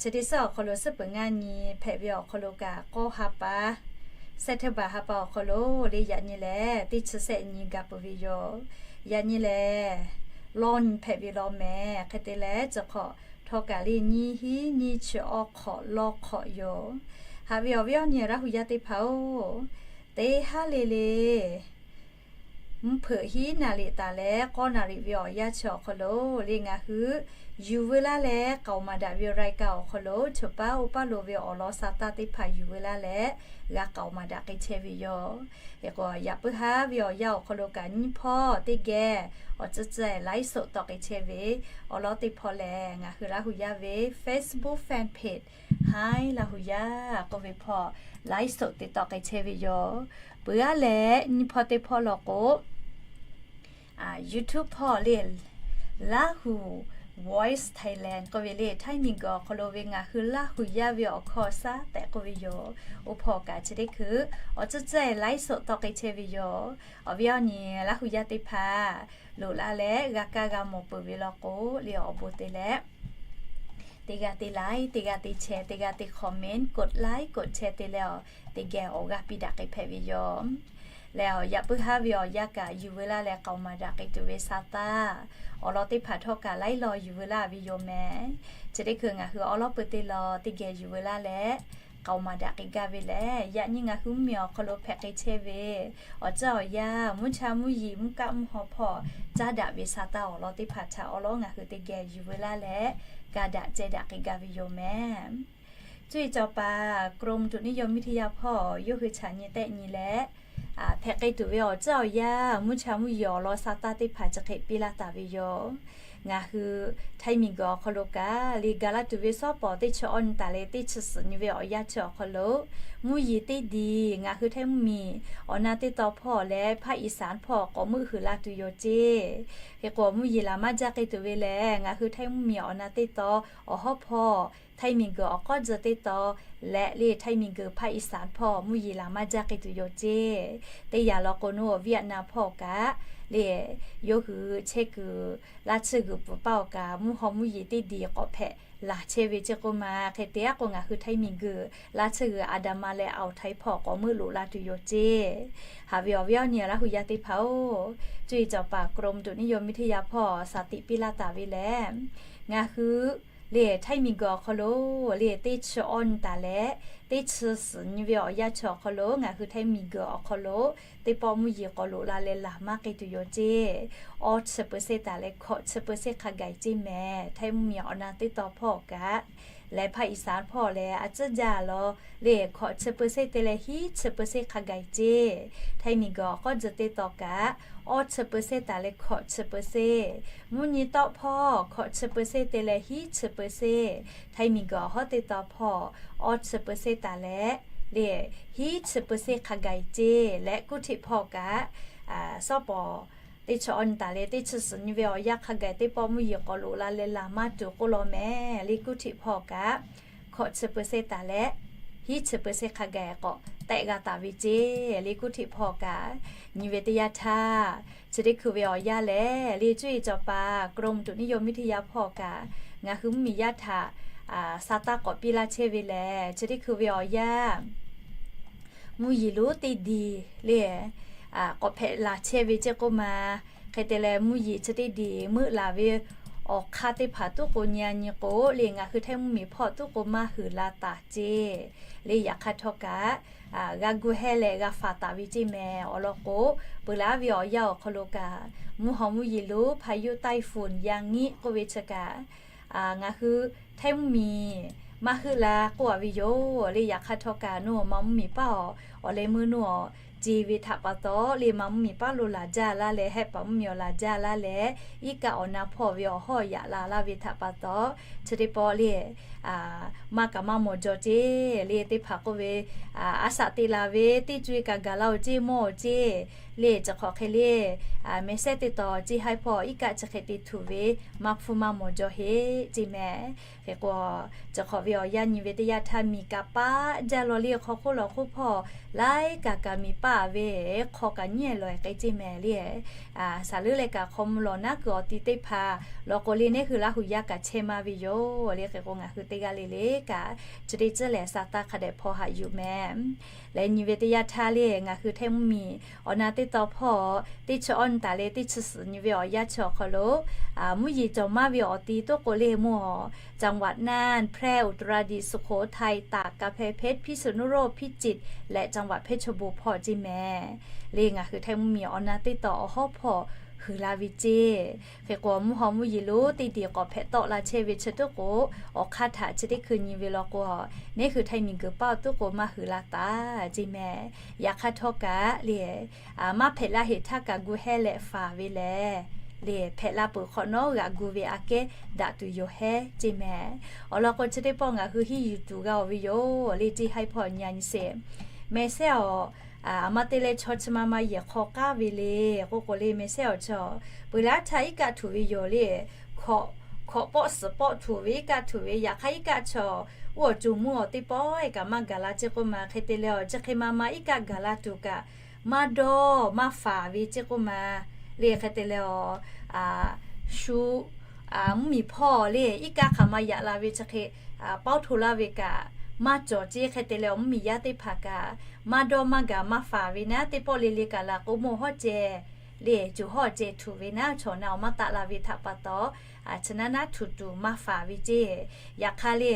chi teˇ suhˉ awˬ hk'aw lo suhˉ peuˬ ngaˇ nyi hpehꞈ ve awˬ hk'aw lo kaꞈ k'awˇ ha pa, September ha pa awˬ hk'aw lo le yaꞈ nyi lehˬ, teˇ chi sehˆ nyi gaˬ peuˬ ve yoˬ. Yaꞈ nyi lehˬ, lawˇ nyi hpehꞈ ve law mehˍ. Hk'e te leh, chi hk'awꞈ htawˇ kaꞈ le nyiˇ hinˉ nyiˇ chi awˇ hk'awꞈ lawˇ hk'awꞈ yoˬ. Haꞈ ve awˬ viˉ awˬ nyi Laˇ huˍ yaˇ teˇ hpaˍ-oˬ, teˇ haˉ le le Mvuhˇ hpeuꞈ hiˉ naˍ riˍ taˍ leh k'awˇ naˍ riˍ ve awˬ yanˇ chi awˬ hk'aw lo le ngaˬ hui yuˬ veu laˇ leh k'aoˍ maˍ daꞈ ve awˬ รายการ awˬ hk'aw lo choˬ paˉ oˇ paˉ lo ve awˬ lawn sa taˇ teˇ hpaˍ yuˬ veu laˇ leh g'a k'aoˍ maˍ daꞈ k'ai chehˇ ve yoˬ. Hk'e k'o yaꞈ puiˉ haˉ ve awˬ yanˇ awˬ hk'aw lo kaꞈ nyiˇ hpawˇ teˇ geh awˬ tcuhˇ tcuhˇ ไลฟ์สด tawˆ k'ai chehˇ ve awˬ lawn teˇ hpawˇ lehˬ ngaˬ hui Laˇ hu yaˇ ve Facebook fan page Haiˉ Laˇ hu yaˇ k'oˆ ve hpawˇ ไลฟ์สด te tawˆ k'ai chehˇ ve yoˬ. Peuˬ aˉ leh nyiˇ hpawˇ teˇ hpawˇ law k'o YouTube hpawˇ le Laˇ hu Voice Thailand k'oˆ ve le Htaiˇ miˬguiˬ awˬ hk'aw lo ve ngaˬ hui Laˇ hu yaˇ ve awˬ hkawˇ shaˉ tehꞈ k'oˆ ve yoˬ. Oˇ hpawˇ kaꞈ chi teˇ hkui awˬ tcuhˇ tcuhˇ ไลฟ์สด tawˆ k'ai chehˇ ve yoˬ. Awˬ viˉ awˬ nyi Laˇ hu yaˇ teˇ hpaˍ loꞈ la leh g'a kaˇ g'a mawˬ peuˬ ve law k'o le awˬ bon te leh teˇ g'aˇ te like, teˇ g'aˇ te share, teˇ g'aˇ te comment, กดไลค์ กดแชร์ te leh teˇ geh awˬ g'aˇ piˇ daꞈ k'ai hpehꞈ ve yoˬ. Lehˬ yaꞈ puiˉ haˉ ve awˬ yanˇ kaꞈ yuˬ veu laˇ leh k'aoˍ maˍ daꞈ k'ai tuˬ ve sa taˇ awˬ lawn teˇ hpaˍ htawˇ kaꞈ laiˉ law yuˬ veu laˇ ve yoˬ mehˍ. Chi teˇ hkui ngaˬ hui awˉ lawˉ peu te law teˇ geh yuˬ veu laˇ leh k'aoˍ maˍ daꞈ k'ai gaˇ ve lehˬ, yaꞈ nyi ngaˬ hui mvuhˇmiˬ awˬ hk'aw lo hpehꞈ k'ai chehˇ ve awˬ ceuˬ awˬ yanˇ mvuhˇ cha mvuhˇ yeˬ mvuhˇ kaˆ mvuhˇ haw hpawˇ caˉ daꞈ ve sa taˇ awˬ lawn teˇ hpaˍ htaꞈ awˉ lawˉ ngaˬ hui teˇ geh yuˬ veu laˇ leh ka daꞈ ceh daꞈ k'ai gaˇ ve yoˬ mehˍ. Cuˇ yiˍ cawˬ paˍ กรมอุตุนิยมวิทยา hpawˇ yawˇ hui chaꞈ nyi tehˆ nyi leh hpehꞈ k'ai tuˬ ve awˬ ceuˬ awˬ yanˇ mvuhˇ cha mvuhˇ yeˬ awˬ lawn sa taˇ teˇ hpaˍ chi hk'e piˇ laˇ taˍ ve yoˬ. Ngaˬ hui Htaiˇ miˬguiˬ awˬ hk'aw lo kaꞈ le ga laˇ tuˬ ve sawˉ pawˍ teˇ chi awˇ nyi taˍ leh teˇ chi suhˍ nyi ve awˬ yanˇ chi awˬ hk'aw lo mvuhˇ yeˬ teˇ diˬ ngaˬ hui Htaiˇ mvuhˇmiˬ awˬ na teˇ taw hpawˇ leh ภาคอีสาน hpawˇ k'awꞈ meuˆ huiˍ la tuˬ yoˬ ceˇ. Hk'e k'o mvuhˇ yeˬ laˬ maˇ jaˇ k'ai tuˬ ve lehˬ, ngaˬ hui Htaiˇ mvuhˇmiˬ awˬ na teˇ taw awˬ hawˉ hpawˇ Htaiˇ miˬguiˬ awˬ k'awˉ tcuh teˇ taw leh le Htaiˇ miˬguiˬ ภาคอีสาน hpawˇ mvuhˇ yeˬ laˬ maˇ jaˇ k'ai tuˬ yoˬ ceˇ. Teˇ yanˇ law k'o naˉ Vietnam hpawˇ kaꞈ le yawˇ hui chehˇ kuiˬ laˇ tsuhˇ g'uiˬ pfuhˍ paˇ awˬ kaꞈ mvuhˇ haw mvuhˇ yeˬ teˇ diˬ k'awꞈ hpehꞈ laˬ chehˇ ve ceˇ k'oˆ ma. Hk'e te aˉ k'o ngaˬ hui Htaiˇ miˬguiˬ laˇ tsuhˇ g'uiˬ อันดามัน leh อ่าวไทย hpawˇ k'awꞈ meuˆ loꞈ la tuˬ yoˬ ceˇ. Haꞈ ve awˬ viˉ awˬ nyi Laˇ hu yaˇ teˇ hpaˍ-oˬ, cuˇ yiˍ cawˬ paˍ กรมอุตุนิยมวิทยา hpawˇ shaˍ tiꞈ piˇ laˇ taˍ ve lehˬ, ngaˬ hui le Htaiˇ miˬguiˬ awˬ hk'aw lo le teˇ chi awˇ nyi taˍ leh teˇ chi suhˍ nyi ve awˬ yanˇ chi awˬ hk'aw lo ngaˬ hui Htaiˇ miˬguiˬ awˬ hk'aw lo teˇ pawˆ mvuhˇ yeˬ k'awꞈ loꞈ la leh laˬ maˇ k'ai tuˬ yoˬ ceˇ. Awˇ chi เปอร์เซ็นต์ taˍ leh hkawꞈ chi เปอร์เซ็นต์ hk'a gaˬ ceˇ mehˍ. Htaiˇ mvuhˇmiˬ awˬ na teˇ taw hpawˇ kaꞈ leh ภาคอีสาน hpawˇ leh a tcuhˉ jaˇ law le hkawꞈ chi เปอร์เซ็นต์ te leh hiˉ chi เปอร์เซ็นต์ hk'a gaˬ ceˇ. Htaiˇ miˬguiˬ awˬ k'awˉ tcuh teˇ taw kaꞈ awˇ chi เปอร์เซ็นต์ taˍ leh hkawꞈ chi เปอร์เซ็นต์, mvuhˇ nyi tawˆ hpawˇ hkawꞈ chi เปอร์เซ็นต์ te leh hiˉ chi เปอร์เซ็นต์. Htaiˇ miˬguiˬ awˬ hawˉ teˇ taw hpawˇ awˇ chi เปอร์เซ็นต์ taˍ leh le hiˉ chi เปอร์เซ็นต์ hk'a gaˬ ceˇ leh กรุงเทพ hpawˇ kaꞈ sawˉ pawˍ teˇ chi awˇ nyi taˍ leh teˇ chi suhˍ nyi ve awˬ yanˇ hk'a gaˬ teˇ pawˆ mvuhˇ yeˬ k'awꞈ loꞈ la leh laˬ maˇ tuˬ k'oˆ law mehˍ. Le กรุงเทพ hpawˇ kaꞈ hkawꞈ chi เปอร์เซ็นต์ taˍ leh hiˉ chi เปอร์เซ็นต์ hk'a gaˬ k'awꞈ tehˆ g'a taˍ ve ceˇ. Le กรุงเทพ hpawˇ kaꞈ nyi ve teˇ yanˇ htaˇ chi teˇ hkui ve awˬ yanˇ lehˬ le cuˇ yiˍ cawˬ paˍ กรมอุตุนิยมวิทยา hpawˇ kaꞈ ngaˬ hui mvuhˇmiˬ yaˇ htaꞈ sa taˇ k'awꞈ piˇ laˇ chehˇ ve lehˬ, chi teˇ hkui ve awˬ yanˇ mvuhˇ yeˬ lonˉ teˇ diˬ le k'awꞈ hpehꞈ laˬ chehˇ ve ceˇ k'oˆ ma. Hk'e te leh mvuhˇ yeˬ chi teˇ diˬ meuˆ laˬ ve awˬ hk'aˇ teˇ hpaˍ tuˉ k'o nyi a nyi k'o le ngaˬ hui Htaiˇ mvuhˇmiˬ hpawˇ tuˉ k'o maˇ huiˍ la taˍ ceˇ. Le yaꞈ hk'aˇ htawˇ kaꞈ g'a gu hehˇ leh g'a faˍ taˍ ve ceˇ mehˍ. Awˬ lawn k'o peuˬ laˇ ve awˬ yanˇ awˬ hk'aw lo kaꞈ mvuhˇ haw mvuhˇ yeˬ lonˉ พายุไต้ฝุ่น Yagi k'oˆ ve chi kaꞈ ngaˬ hui Htaiˇ mvuhˇmiˬ maˇ heuˆ la k'oˆ a ve yoˬ. Le yaꞈ hk'aˇ htawˇ kaꞈ naˉ ma mvuhˇmiˬ paˉ awˬ awˬ leh meuˇ naˉ awˬ ce ve htaꞈ pa taw le ma mvuhˇmiˬ paˉ lo laˬ jaˇ laˇ leh hehˆ paˍ mvuhˇmiˬ awˬ laˬ jaˇ laˇ leh iˉ kaˆ awˬ na hpawˇ ve awˬ hawˉ yaꞈ la laˇ ve htaꞈ pa taw chi teˇ pawˆ le maˇ kaꞈ maˇ mawˬ jaw ceˇ. Le teˇ hpaˍ k'oˆ ve a shaꞈ te la ve teˇ co e kaꞈ gaˬ la oˬ ceˇ mawˇ oˬ ceˇ. Le chi hk'awꞈ hk'e le mehˬ sehˉ teˇ taw ceˇ haiˉ hpawˇ iˉ kaˆ chi hk'e te htuꞈ ve maˇ hpfuhˇ maˇ mawˬ jaw heˆ ceˇ mehˍ. Hk'e k'o chi hk'awꞈ ve awˬ yanˇ nyi ve teˇ yanˇ htaˇ miˬ kaꞈ paˆ jaˇ law le hk'aw hk'oˆ lawˬ hk'oˆ hpawˇ laiˉ kaꞈ kaꞈ miˬ paˆ ve hk'aw kaꞈ nyiˉ lawˬ e k'ai ceˇ mehˍ le. Saˍ leuˉ leh kaꞈ hk'aw mvuh lawˬ naˉ kuiˬ awˬ ti teˇ hpaˍ law k'o le neˇ hui Laˇ hu yaˇ kaꞈ chehˇ maˇ ve yoˬ. Le hk'e k'o ngaˬ hui teˇ g'aˇ le le kaꞈ chi teˇ tcuhˉ lehˬ sa taˇ hk'a dehꞈ hpaw haꞈ yuˬ mehˍ. Leh nyi ve teˇ yanˇ htaˇ le ngaˬ hui Htaiˇ mvuhˇmiˬ awˬ na teˇ taw hpawˇ teˇ chi awˇ nyi taˍ leh teˇ chi suhˍ nyi ve awˬ yanˇ chi awˬ hk'aw lo mvuhˇ yeˬ cawˬ maˇ ve awˬ ti tuˉ k'o le mawˇ จังหวัดน่าน แพร่ อุตรดิตถ์ สุโขทัย ตาก กำแพงเพชร พิษณุโลก พิจิตร leh จังหวัดเพชรบูรณ์ hpawˇ ceˇ mehˍ le. Ngaˬ hui Htaiˇ mvuhˇmiˬ awˬ na teˇ taw awˬ hawˉ hpawˇ huiˍ la ve ceˇ. Hk'e k'o, mvuhˇ haw mvuhˇ yeˬ lonˉ teˇ diˬ k'awꞈ hpehꞈ tawˆ la chehˇ ve chi teˇ k'o, awˬ hk'aˇ htaꞈ chi teˇ hkui nyi ve law k'o, neˉ hui Htaiˇ miˬguiˬ paˇ awˬ teˇ k'o maˇ huiˍ la taˍ ceˇ mehˍ. Yaꞈ hk'aˇ htawˇ kaꞈ le, maˇ hpehꞈ laˇ heꞈ htaˇ kaꞈ gu hehˇ leh faˍ ve lehˬ, le hpehꞈ la peuˬ hk'awꞈ nawˉ g'aꞈ gu ve aꞈ kehˉ daꞈ tuˬ yoˬ hehˉ ceˇ mehˍ. Awˬ lawn k'o, chi teˇ pawˆ ngaˬ hui hiˇ yuˬ tuˬ g'a oˬ ve yoˬ le, ceˇ haiˉ hpawˇ nyi nyi sheˍ. Mehˍ sehˉ awˬ, aˬ maˇ te leh chaw chi ma ma yehˬ hk'aw k'aˉ ve le k'oˆ k'o le, mehˍ sehˉ awˬ chaw peuˬ laˇ htaˇ iˉ kaˆ htuꞈ ve yoˬ le. Hkawꞈ pawˆ suhˍ pawˆ htuꞈ ve iˉ kaˆ htuꞈ ve, yaꞈ hk'aˇ iˉ kaˆ chaw oˇ awˬ coˬ mvuhˇ awˬ teˇ pawˆ e kaꞈ maˇ gaˬ la ceˇ k'oˆ ma. Hk'e te leh awˬ chi hk'e ma ma iˉ kaˆ gaˬ la tuˬ kaꞈ maˇ dawˇ maˇ faˍ ve ceˇ k'oˆ ma. Le hk'e te leh awˬ, shu mvuhˇmiˬ hpawˇ le iˉ kaˆ hk'aˬ ma yaꞈ la ve chi hk'e pawˇ hto laˇ ve kaꞈ maˇ cawˬ ceˇ. Hk'e te leh awˬ mvuhˇmiˬ yaˇ teˇ hpaˍ kaꞈ maˇ dawˇ maˇ gaˬ maˇ faˍ ve naˉ, teˇ pawˆ le le kaꞈ laˬ k'o mvuhˇ hawˉ ceh le, coˬ hawˉ ceh htuꞈ ve naˉ, chaw na awˬ maˇ taˆ la ve htaꞈ pa taw, chi naˉ naˉ htuꞈ tuˬ maˇ faˍ ve ceˇ. Yaꞈ hk'aˇ le,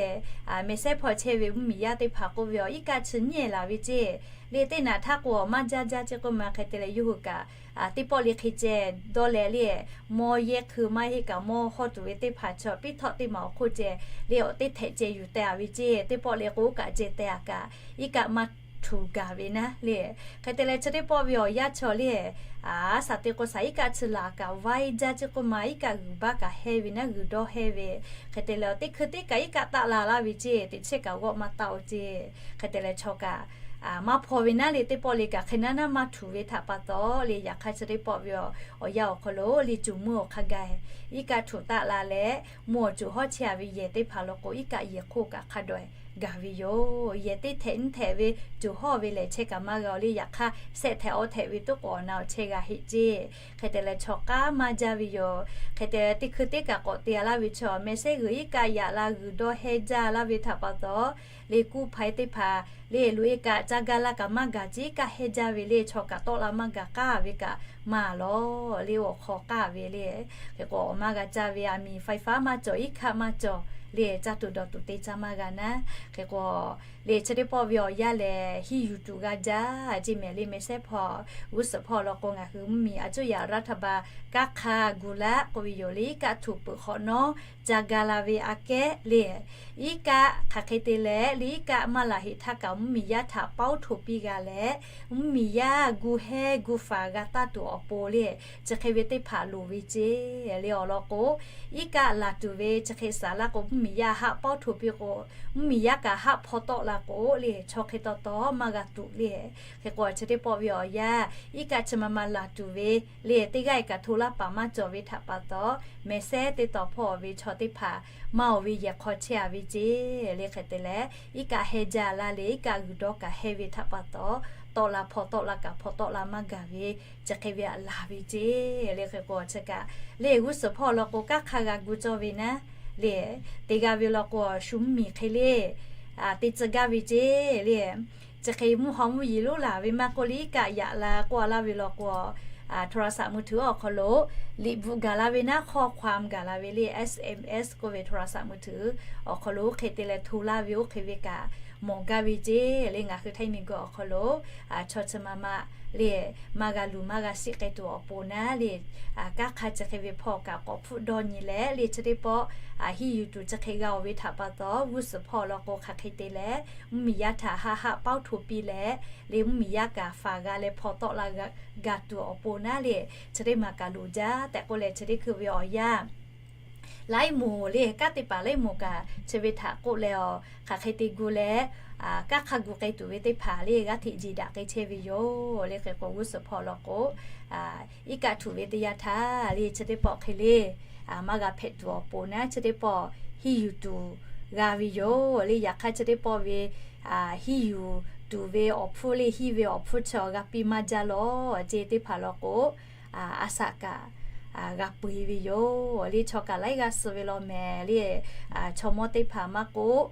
mehˍ sehˉ hpawˇ chehˇ ve mvuhˇmiˬ yaˇ teˇ hpaˍ k'oˆ ve awˬ iˉ kaˆ chi nyiˇ e laˬ ve ceˇ. Le teˇ naꞈ htaˇ k'o awˬ maˇ jaˇ jaˇ ceˇ k'oˆ ma. Hk'e te leh yawˇ hui kaꞈ teˇ pawˆ le hk'e ceh dawˇ leh le, mawˇ yehˇ hkui maˇ heˆ kaꞈ mawˇ hawˇ tuˬ ve teˇ hpaˍ chaw piˇ htawˆ teˇ maˬ awˬ hk'oˆ ceh le awˬ teˇ htehꞈ ceh yuˬ teh a ve ceˇ. Teˇ pawˆ le k'o kaꞈ ceh teh a kaꞈ iˉ kaˆ maˇ htuꞈ gaˬ ve naˉ le. Hk'e te leh chi teˇ pawˆ ve awˬ yaˇ chaw le, a shaˍ te k'o shaˍ iˉ kaˆ chi laˬ kaꞈ vaiˇ jaˇ ceˇ k'oˆ ma, iˉ kaˆ g'uiˬ baˆ kaꞈ hehˇ ve naˉ, g'uiˬ dawˇ hehˇ ve. Hk'e te leh awˬ teˇ hkui teˇ kaꞈ iˉ kaˆ taˆ la laˇ ve ceˇ, teꞈ chehˇ kaꞈ g'awˆ maˇ taˆ oˬ ceˇ. Hk'e te leh chaw kaꞈ maˇ hpaw ve naˉ le, teˇ pawˆ le kaꞈ hk'e naˉ naˉ maˇ htuꞈ ve htaꞈ pa taw le, yaꞈ hk'aˇ chi teˇ pawˆ ve awˬ yaˇ awˬ hk'aw lo le coˬ mvuhˇ awˬ hk'a gaˬ iˉ kaˆ htuꞈ taˆ la leh, mvuhˇ awˬ coˬ hawˉ chehˇ a ve yehˬ teˇ hpaˍ law k'o iˉ kaˆ yehˬ hk'oˆ kaꞈ hk'a daweh gaˬ ve yoˬ. Yehˬ teˇ htehꞈ nyiˇ htehꞈ ve coˬ hawˉ ve lehˬ chehˇ kaꞈ maˇ g'a oˬ le, yaꞈ hk'aˇ shehˆ htehꞈ awˇ htehꞈ ve toˉ k'awꞈ awˬ na awˬ chehˇ g'a heˆ ceˇ. Hk'e te leh chaw k'aˉ maˇ jaˇ ve yoˬ. Hk'e te leh teˇ hkui teˇ kaꞈ k'awꞈ te a laˇ ve chaw mehˍ sehˉ g'uiˬ iˉ kaˆ yaꞈ la g'uiˬ dawˇ hehˇ jaˇ laˇ ve htaꞈ pa taw, le kuˇ hpaˍ teˇ hpaˍ le loꞈ e kaꞈ ca ga la kaꞈ maˇ gaˬ ceˇ, iˉ kaˆ hehˇ jaˇ ve le chaw kaꞈ tawˆ la maˇ gaˬ k'aˉ ve kaꞈ maˇ lawˬ le, awˬ hk'aw k'aˉ ve le. Hk'e k'o awˬ maˇ g'a caˇ ve aˬ miˍ ไฟฟ้า maˇ cawˬ, iˉ kaˆ maˇ cawˬ le, caˇ tuˬ dawˬ tuˬ te caˇ maˇ g'a naˉ. Hk'e k'o le chi teˇ pawˆ ve awˬ yaˇ lehˬ hiˇ yuˬ tuˬ g'a jaˇ ceˇ mehˍ le, mehˍ sehˉ hpawˇ g'uˇ suhˍ hpawˇ law k'o ngaˬ hui mvuhˇmiˬ a cuˇ yaꞈ raˇ htaˇ ba kaˇ hk'a gu laˇ k'oˆ ve yoˬ le, iˉ kaˆ htuꞈ peuˬ hk'awꞈ nawˉ ca ga la ve aꞈ kehˉ le, iˉ kaˆ hk'aˬ hk'e te leh le iˉ kaˆ maˇ laˬ heꞈ htaˇ kaꞈ mvuhˇmiˬ yaˇ htaꞈ pawˇ hto piˇ g'a leh, mvuhˇmiˬ yaˇ gu hehˇ gu faˍ g'a taˇ tuˬ awˬ pon le, chi hk'e ve teˇ hpaˍ loˍ ve ceˇ le. Awˬ lawn k'o, iˉ kaˆ laˬ tuˬ ve chi hk'e shaˍ laˇ k'o mvuhˇmiˬ yaˇ haˆ pawˇ hto piˇ k'o, mvuhˇmiˬ yaˇ kaꞈ haˆ hpaw tawˆ la k'o le chaw hk'e taw taw maˇ g'a tuˬ le. Hk'e k'o chi teˇ pawˆ ve awˬ yaˇ iˉ kaˆ chi ma ma laˬ tuˬ ve le teˇ g'aˇ e kaꞈ hto laˇ paˍ maˇ cawˬ ve htaꞈ pa taw, mehˍ sehˉ teˇ taw hpawˇ ve chaw teˇ hpaˍ maˇ oˬ ve yehˬ hk'aw chehˇ a ve ceˇ le. Hk'e te leh iˉ kaˆ hehˇ jaˇ la le, iˉ kaˆ g'uiˬ dawˇ kaꞈ hehˇ ve htaꞈ pa taw, tawˆ la hpaw tawˆ la kaꞈ hpaw tawˆ la maˇ gaˬ ve chi hk'e ve aꞈ laˬ ve ceˇ le. Hk'e k'o chi kaꞈ le g'uˇ suhˍ hpawˇ law k'o kaˇ hk'a g'a gu cawˇ ve naˉ le, te g'a ve law k'o shu mvuhˇmiˬ hk'e le te tcuh gaˇ ve ceˇ le. Chi hk'e mvuhˇ haw mvuhˇ yeˬ lonˉ laˬ ve maˇ k'oˆ le, iˉ kaˆ yaꞈ la k'oˆ a laˇ ve law k'o โทรศัพท์มือถือ awˬ hk'aw lo liꞈ bvuhꞈ gaˬ la ve naˉ, ข้อความ gaˬ la ve le, S M S k'oˆ ve โทรศัพท์มือถือ awˬ hk'aw lo hk'e te leh hto laˇ ve oˇ hk'e ve kaꞈ mawˬ gaˇ ve ceˇ le. Ngaˬ hui Htaiˇ miˬguiˬ awˬ hk'aw lo chaw chi ma ma le maˇ g'a luˬ maˇ g'a shiˆ k'ai tuˬ awˬ pon naˉ le, kaˇ hk'a chi hk'e ve hpawˇ kaꞈ k'awꞈ hpfuhˆ dawˇ nyi leh le chi teˇ pawˆ hiˇ yuˬ tuˬ chi hk'e g'a oˬ ve htaꞈ pa taw g'uˇ suhˍ hpawˇ law k'o hk'aˬ hk'e te leh mvuhˇmiˬ yaˇ htaꞈ haˆ haˆ pawˇ hto piˇ leh le mvuhˇmiˬ yaˇ kaꞈ faˍ g'a leh hpaw tawˆ la g'a tuˬ awˬ pon naˉ le, chi teˇ maˬ kaꞈ loˍ jaˇ tehꞈ k'oˆ leh chi teˇ hkui ve awˬ yaˇ laiˉ moˍ le kaˉ teˇ paˍ laiˉ moˍ kaꞈ chi ve htaꞈ k'oˆ leh awˬ hk'aˬ hk'e te gu leh kaˇ hk'a gu k'ai tuˬ ve teˇ hpaˍ le g'aˇ hteꞈ jeˬ daꞈ k'ai chehˇ ve yoˬ le. Hk'e k'o g'uˇ suhˍ hpawˇ law k'o iˉ kaˆ htuꞈ ve teˇ yanˇ htaˇ le chi teˇ pawˆ hk'e le maˇ g'a hpehꞈ tuˬ awˬ pon naˉ chi teˇ pawˆ hiˇ yuˬ tuˬ g'a ve yoˬ le. Yaꞈ hk'aˇ chi teˇ pawˆ ve hiˇ yuˬ tuˬ ve awˬ hpfuhˇ le hiˇ ve awˬ hpfuhˇ chaw g'a piˇ maˇ jaˇ lawˬ ceˇ teˇ hpaˍ law k'o a shaꞈ kaꞈ g'a peu eˬ ve yoˬ le. Chaw kaꞈ laiˉ g'aˇ suh ve law mehˍ le, chaw mawˇ teˇ hpaˍ maˇ k'oˆ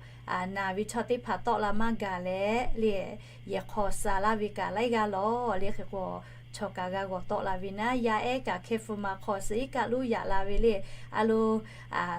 naˬ ve chaw teˇ hpaˍ tawˆ la maˇ gaˬ leh le, yehˬ hk'aw sha laˇ ve kaꞈ laiˉ g'aˇ lawˬ le. Hk'e k'o chaw kaꞈ g'a g'awˬ tawˆ la ve naˉ, yaˇ ehˉ kaꞈ hkehˇ hpu ma hk'aw suh iˉ kaˆ lonˉ yaꞈ la ve le. A lo,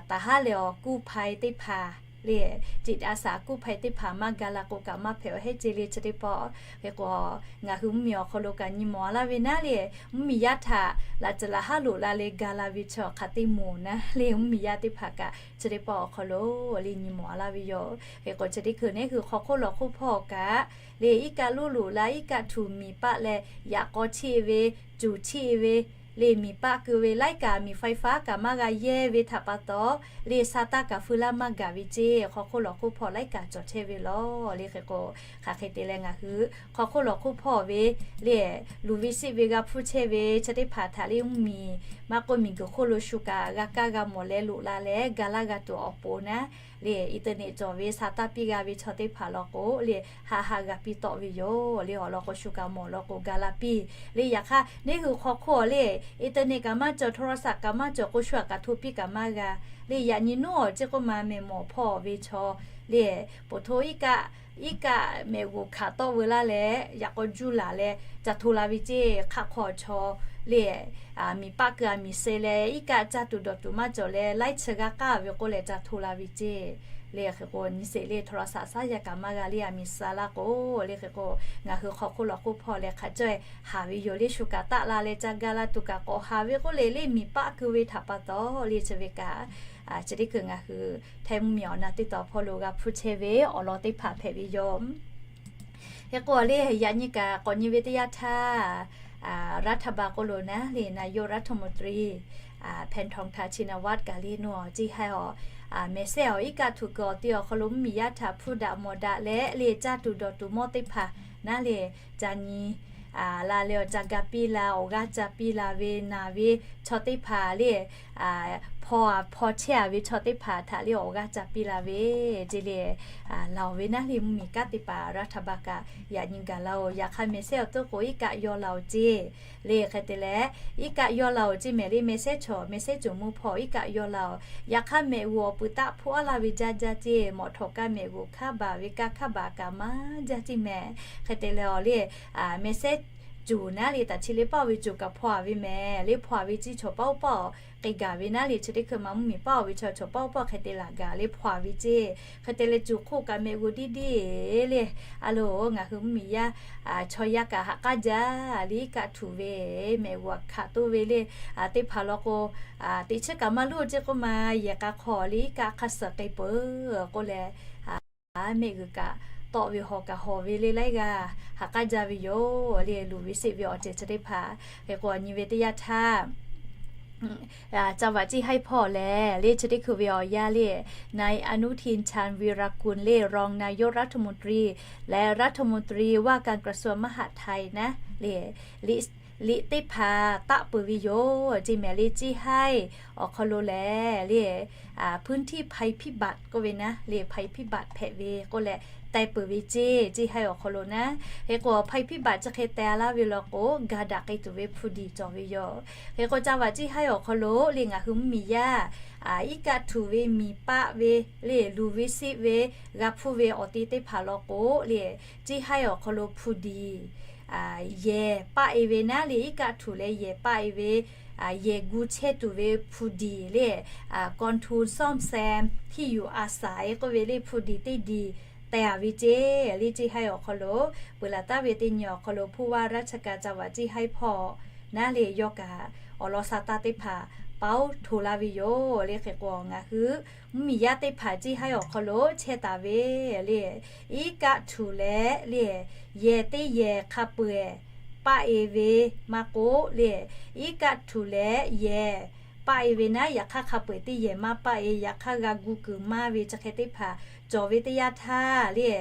taˍ haˉ lehˬ awˬ kuˇ hpai teˇ hpaˍ le, จิตอาสากู้ภัย teˇ hpaˍ maˇ ga la k'o kaꞈ maˇ hpehꞈ-o heˉ ce le chi teˇ pawˆ. Hk'e k'o, ngaˬ hui mvuhˇmiˬ awˬ hk'aw lo kaꞈ nyi mawˬ a laˇ ve naˉ le, mvuhˇmiˬ yaˇ htaꞈ laꞈ tcuhˍ laꞈ haˉ loꞈ la leh ga la ve chi awˬ hk'aˬ teˇ moˍ naˉ le, mvuhˇmiˬ yaˇ teˇ hpaˍ kaꞈ chi teˇ pawˆ awˬ hk'aw lo le nyi mawˬ a laˇ ve yoˬ. Hk'e k'o, chi teˇ hkui neˉ hui hk'aw hk'oˆ lawˬ hk'oˆ hpawˇ kaꞈ le, iˉ kaˆ loˉ loꞈ la, iˉ kaˆ htuꞈ miˬ paˆ leh yaꞈ k'aw chiˆ ve, cuˬ chiˆ ve, le miˬ paˆ keu ve laiˉ kaꞈ miˬ ไฟฟ้า kaꞈ maˇ g'a yehˇ ve htaꞈ pa taw, le sa taˇ kaꞈ feu laˇ maˇ gaˬ ve ce. Hk'aw hk'oˆ lawˬ hk'oˆ hpawˇ laiˉ kaꞈ cawˬ chehˇ ve lawˬ le. Hk'e k'o, hk'aˬ hk'e te leh ngaˬ hui hk'aw hk'oˆ lawˬ hk'oˆ hpawˇ ve le, luˬ ve siˆ ve g'a hpuˇ chehˇ ve chi teˇ hpaˍ htaꞈ le mvuhˇmiˬ maˇ k'oˆ miˬguiˬ hk'oˆ lo shu kaꞈ g'a kaˇ g'a mawˬ leh loꞈ la leh ga laˇ g'a tuˬ awˬ pon naˉ le, internet cawˬ ve sa taˇ piˇ g'a ve chaw teˇ hpaˍ law k'o le, haˆ haˆ g'a piˇ tawˆ ve yoˬ le. Awˬ lawn k'o, shu kaꞈ mawˬ law k'o ga laˇ piˇ le. Yaꞈ hk'aˇ neˉ hui hk'aw hk'oˆ le, internet kaꞈ maˇ cawˬ, โทรศัพท์ kaꞈ maˇ cawˬ k'o, shu aꞈ kaꞈ hto piˇ kaꞈ maˇ g'a le. Yaꞈ nyi nuˉ awˬ ceˇ k'oˆ ma mehˬ mawˬ hpawˇ ve chaw le, poˬ hto iˉ kaˆ, iˉ kaˆ mehꞈ g'uˬ hkanˍ tawˆ veu laˇ leh yaꞈ k'aw juˇ laˬ leh ca hto la ve ce. Hk'aˆ hk'aw chaw le, miˬ paˆ keu a miˬ se leh iˉ kaˆ caˇ tuˬ dawˬ tuˬ maˇ cawˬ leh laiˉ chi g'aˇ k'aˇ ve k'oˆ leh ca hto la ve ce. Le hk'e k'o, nyi sheˍ le โทรศัพท์ saˉ yaˇ kaꞈ maˇ g'a le, a miˬ sa laˇ k'o le. Hk'e k'o, ngaˬ hui hk'aw hk'oˆ lawˬ hk'oˆ hpawˇ leh hk'a caweh haˍ ve yoˬ le. Shu kaꞈ taˆ la leh ca ga la tuˬ kaꞈ k'awꞈ haˍ ve k'oˆ le, le miˬ paˆ keu ve htaꞈ pa taw le chi ve kaꞈ, chi teˇ hkui ngaˬ hui htaiˇ mvuhˇmiˬ awˬ na teˇ taw hpawˇ lo g'a hpuˇ chehˇ ve awˬ lawn teˇ hpaˍ hpehꞈ ve yoˬ. Hk'e k'o le, yaꞈ nyi kaꞈ k'awꞈ nyi ve teˇ yanˇ htaˇ, รัฐบาล k'oˆ lo naˉ le, นายกรัฐมนตรี Paetongtarn Shinawatra kaꞈ le, nuˇ awˬ ceˇ haiˇ awˬ mehˬ sehˉ awˬ iˉ kaˆ htuꞈ kuiˬ awˬ te awˬ hk'aw lo mvuhˇmiˬ yaˇ htaꞈ hpuˇ daꞈ mawˬ daꞈ leh le, caˇ tuˬ dawˬ tuˬ mawˇ teˇ hpaˍ naˉ le, ca nyi la leh awˬ ca ga piˇ la, awˬ g'aˇ ca piˇ la ve, naˬ ve chaw teˇ hpaˍ le, hpaw a hpaw chehˇ a ve chaw teˇ hpaˍ htaꞈ le awˬ g'aˇ ca piˇ la ve ce le. Laˬ oˬ ve naˉ le, mvuhˇmiˬ kanˉ teˇ hpaˍ รัฐบาล kaꞈ yaꞈ nyi gaˬ la oˬ. Yaꞈ hk'aˇ mehˬ sehˉ awˬ teˇ k'o iˉ kaˆ yaw la oˬ ce le. Hk'e te leh, iˉ kaˆ yaw la oˬ ce mehˍ le, mehˬ sehˉ chaw mehˬ sehˉ cawˬ mvuh hpawˇ iˉ kaˆ yaw la oˬ. Yaꞈ hk'aˇ mehꞈ g'uˬ awˬ pui taˆ hpuˇ aˉ laˇ ve jaˇ jaˇ ce, mawꞈ htawꞈ kaˇ mehꞈ g'uˬ hkaˉ baˬ ve kaˇ hkaˉ baˬ kaꞈ maˇ jaˇ ce mehˍ. Hk'e te leh awˬ le, mehˬ sehˉ cuˬ naˉ le, taˍ chi le paˇ oˬ ve cuˬ kaꞈ hpaw a ve mehˍ le, hpaw a ve ce chaw paˇ oˇ paˇ awˬ k'e gaˬ ve naˉ le, chi teˇ hkui ma mvuhˇmiˬ paˇ oˬ ve chaw, chaw paˇ oˇ paˇ hk'e te laˬ gaˬ le hpaw a ve ce. Hk'e te leh cuˬ hk'oˆ kaꞈ mehꞈ g'uˬ diˇ diˇ le. A loˬ, ngaˬ hui mvuhˇmiˬ yaˇ chaw yaˇ kaꞈ ha k'aˉ jaˇ le, iˉ kaˆ htuꞈ ve mehꞈ g'uˬ a hkanˍ toˇ ve le, teˇ hpaˍ law k'o, teꞈ chiˉ kaꞈ maˇ luˇ ceˇ k'oˆ ma, yehˬ k'a hk'aw le iˉ kaˆ hk'a suhˍ k'ai peuˬ k'oˆ leh, mehˆ g'uiˬ kaꞈ tawˆ ve hawˬ kaꞈ hawˬ ve le laiˉ g'aˇ ha k'aˉ jaˇ ve yoˬ le. Luˬ ve seˆ ve awˬ ceuˬ chi teˇ hpaˍ hk'e k'o, nyi ve teˇ yanˇ htaˇ, จังหวัดเชียงราย hpawˇ lehˬ le, chi teˇ hkui ve awˬ yanˇ le, นายอนุทิน ชาญวีรกูล le รองนายกรัฐมนตรี และรัฐมนตรีว่าการกระทรวงมหาดไทย naˉ le, liꞈ teˇ hpaˍ taˆ peuˬ ve yoˬ ce mehˍ le. Ceˇ haiˇ awˬ hk'aw lo lehˬ le, พื้นที่ภัยพิบัติ k'oˆ ve naˉ le, ภัยพิบัติ hpehꞈ ve k'oˆ leh, teh peuˬ ve ce, ceˇ haiˇ awˬ hk'aw lo naˉ. Hk'e k'o, ภัยพิบัติ chi hk'e teh a laˇ ve law k'o, ga daꞈ k'ai tuˬ ve hpu diˍ cawˬ ve yoˬ. Hk'e k'o, จังหวัดเชียงราย awˬ hk'aw lo le, ngaˬ hui mvuhˇmiˬ yaˇ iˉ kaˆ htuꞈ ve miˬ paˆ ve le, luˬ ve seˆ ve g'a hpuˇ ve awˬ te teˇ hpaˍ law k'o le, ceˇ haiˇ awˬ hk'aw lo hpu diˍ yehˬ paˆ e ve naˉ le, iˉ kaˆ htuꞈ leh yehˬ paˆ e ve, yehˬ gu chehˇ tuˬ ve hpu diˍ le, กองทุนซ่อมแซมที่อยู่อาศัย k'oˆ ve le, hpu diˍ teˇ diˍ teh a ve ce le. Ceˇ haiˇ awˬ hk'aw lo peuˬ laˬ taˍ ve teˇ nyi awˬ hk'aw lo ผู้ว่าราชการจังหวัดเชียงราย hpawˇ naˉ le, yawˇ kaꞈ awˬ lawn sa taˇ teˇ hpaˍ paˉ oˉ hto laˇ ve yoˬ le. Hk'e k'o, ngaˬ hui mvuhˇmiˬ yaˇ teˇ hpaˍ ceˇ haiˇ awˬ hk'aw lo chehˇ taˍ ve le, iˉ kaˆ htuꞈ leh le, yehˬ teˇ yehˬ hk'a peu-eˬ paˆ e ve maˇ k'oˆ le, iˉ kaˆ htuꞈ leh yehˬ paˆ e ve naˉ, yaꞈ hk'aˇ hk'a peu-eˬ teˇ yehˬ maˇ paˆ e, yaꞈ hk'aˇ g'a gu kuiˬ maˇ ve chi hk'e teˇ hpaˍ cawˬ ve teˇ yanˇ htaˇ le,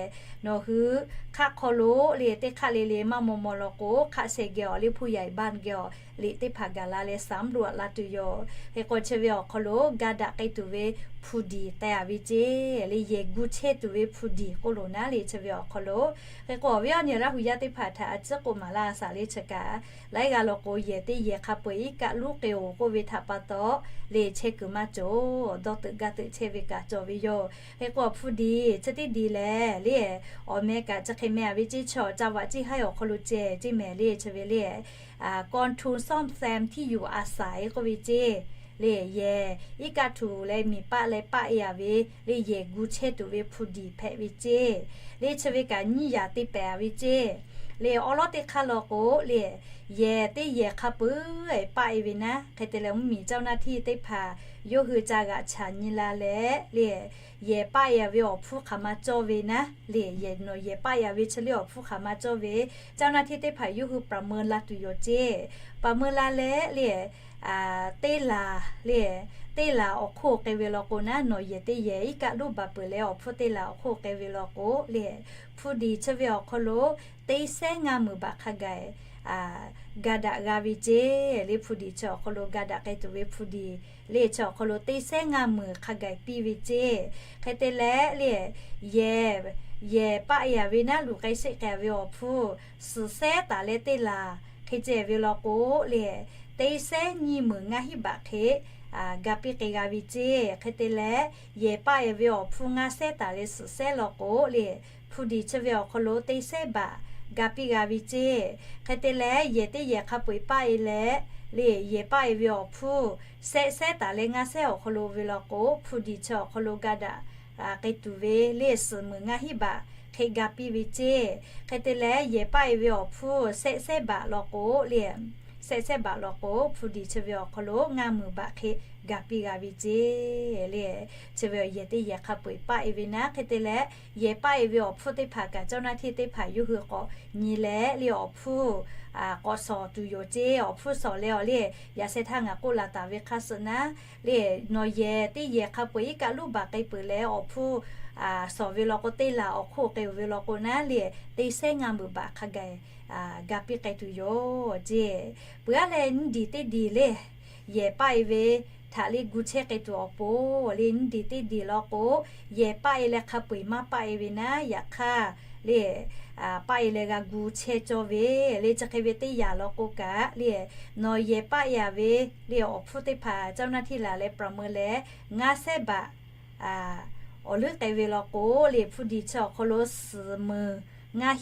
nawˬ hui hk'aˆ hk'aw lo le, teˇ hk'aˆ le le maˇ maw maw law k'o, hk'aˆ sheh geh awˬ le, ผู้ใหญ่บ้าน geh awˬ liꞈ teˇ hpaˍ gaˬ la leh สำรวจ la tuˬ yoˬ. Hk'e k'o, chi ve awˬ hk'aw lo ga daꞈ k'ai tuˬ ve hpu diˍ teh a ve ce le, yehˬ gu chehˇ tuˬ ve hpu diˍ k'oˆ lo naˉ le, chi ve awˬ hk'aw lo. Hk'e k'o, awˬ viˉ awˬ nyi Laˇ hu yaˇ teˇ hpaˍ htaꞈ a ciˉ k'oˆ maˍ laˇ a shaˍ le chi kaꞈ, laiˉ g'aˇ law k'o, yehˬ teˇ yehˬ hk'a peu-eˬ iˉ kaˆ luˉ k'ai oˬ k'oˆ ve htaꞈ pa taw le, chehˇ kuiˬ maˇ cawˬ, dawˇ teuꞈ gaˇ teuꞈ chehˇ ve kaꞈ cawˬ ve yoˬ. Hk'e k'o, hpu diˍ chi teˇ diˍ lehˬ le, awˬ meh kaꞈ chi hk'e meh a ve ceˇ, chi จังหวัด ceˇ haiˇ awˬ hk'aw lo ceh ceˇ mehˍ le, chi ve le, กองทุนซ่อมแซมที่อยู่อาศัย k'oˆ ve ceˇ Le yehˬ iˉ kaˆ htuꞈ leh miˬ paˆ leh paˆ e-a ve le yehˬ gu chehˇ tuˬ ve hpu diˍ hpehꞈ ve ceˇ. Le chi ve kaꞈ nyiˇ yaꞈ te pehˍ-a ve ceˇ. Le awˉ lawˉ teˇ hk'aˇ law k'o le, yehˬ teˇ yehˬ hk'a peu-eˬ paˆ e ve naˉ, hk'e te leh mvuhˇmiˬ เจ้าหน้าที่ teˇ hpaˍ yawˇ hui ca g'aꞈ chaˬ nyi la leh le, yehˬ paˆ e-a ve awˬ hpfuhˇ hk'aˬ ma cawˇ ve naˉ le, yehˬ nawˬ yehˬ paˆ e-a ve chi le awˬ hpfuhˇ hk'aˬ ma cawˇ ve เจ้าหน้าที่ teˇ hpaˍ yawˇ hui ประเมิน la tuˬ yoˬ ceˇ. ประเมิน la leh le, teˇ laˬ le, teˇ laˬ awˬ hk'oˆ k'ai ve law k'o naˉ, nawˬ yehˬ teˇ yehˬ iˉ kaˆ loˉ baˬ peuˬ leh awˬ hpfuhˇ teˇ laˬ awˬ hk'oˆ k'ai ve law k'o le, hpu diˍ chi ve awˬ hk'aw lo teˇ sehˉ ngaˇ meunˍ baꞈ hk'a gaˬ ga daꞈ g'a ve ceˇ. Le hpu diˍ chi awˬ hk'aw lo ga daꞈ k'ai tuˬ ve hpu diˍ le chi awˬ hk'aw lo teˇ sehˉ ngaˇ meunˍ hk'a gaˬ piˇ ve ceˇ. Hk'e te leh le, yehˬ, yehˬ paˆ e-a ve naˉ luˬ k'ai sheˆ k'ai-a ve awˬ hpfuhˇ suhˍ sehˉ taˍ leh teˇ laˬ hk'e ceh ve law k'o le, teˇ sehˉ nyiˇ meunˍ ngaˇ hinˉ baꞈ hk'e ga piˇ k'ai g'a ve ceˇ. Hk'e te leh, yehˬ paˆ e-a ve awˬ hpfuhˇ ngaˇ sehˉ taˍ leh suhˍ sehˉ law k'o le, hpu diˍ chi ve awˬ hk'aw lo teˇ sehˉ baꞈ ga piˇ g'a ve ceˇ. Hk'e te leh, yehˬ teˇ yehˬ hk'a peu-eˬ paˆ e leh le, yehˬ paˆ e ve awˬ hpfuhˇ shehˆ sehˉ taˍ leh ngaˇ sehˉ awˬ hk'aw lo ve law k'o, hpu diˍ chi awˬ hk'aw lo ga daꞈ k'ai tuˬ ve le suhˍ meunˍ ngaˇ hinˉ baꞈ hk'e ga piˇ ve ceˇ. Hk'e te leh, yehˬ paˆ e ve awˬ hpfuhˇ shehˆ sehˉ baꞈ law k'o le, shehˆ sehˉ baꞈ law k'o, hpu diˍ chi ve awˬ hk'aw lo ngaˇ meunˍ baꞈ hk'e ga piˇ g'a ve ceˇ. Le chi ve yehˬ teˇ yehˬ hk'a peu-eˬ paˆ e ve naˉ, hk'e te leh, yehˬ paˆ e ve awˬ hpfuhˇ teˇ hpaˍ kaꞈ เจ้าหน้าที่ teˇ hpaˍ yawˇ hui k'awꞈ nyi leh le awˬ hpfuhˇ k'awꞈ shawˍ tuˬ yoˬ ceˇ. Awˬ hpfuhˇ shawˍ leh awˬ le, yaꞈ sheh htaˇ ngaˬ k'oˆ laˬ taˍ ve hk'a suh naˉ le, nawˬ yehˬ teˇ yehˬ hk'a peu-eˬ iˉ kaˆ loˉ baˬ k'ai peuˬ leh awˬ hpfuhˇ shawˍ ve law k'o, teˇ laˬ awˬ hk'oˆ k'ai-oˬ ve law k'o naˉ le, teˇ sehˉ ngaˇ meunˍ baꞈ hk'a gaˬ ga piˇ k'ai tuˬ yoˬ ceˇ. Peuˬ-a leh, nyiˇ diˬ teˇ diˬ le, yehˬ paˆ e ve htaꞈ le gu chehˇ k'ai tuˬ awˬ pon le, nyiˇ diˬ teˇ diˬ law k'o, yehˬ paˆ e leh hk'a peu-eˬ maˇ paˆ e ve naˉ, yaꞈ hk'aˇ le paˆ e leh g'a gu chehˇ cawˇ ve le, chi hk'e ve teˇ yaꞈ law k'o kaꞈ le, nawˬ yehˬ paˆ e-a ve le awˬ hpfuhˇ teˇ hpaˍ เจ้าหน้าที่ laˬ leh ประเมิน leh ngaˇ sehˉ baꞈ awˬ leuˉ k'ai ve law k'o le, hpu diˍ chi awˬ hk'aw lo suhˍ meunˍ ngaˇ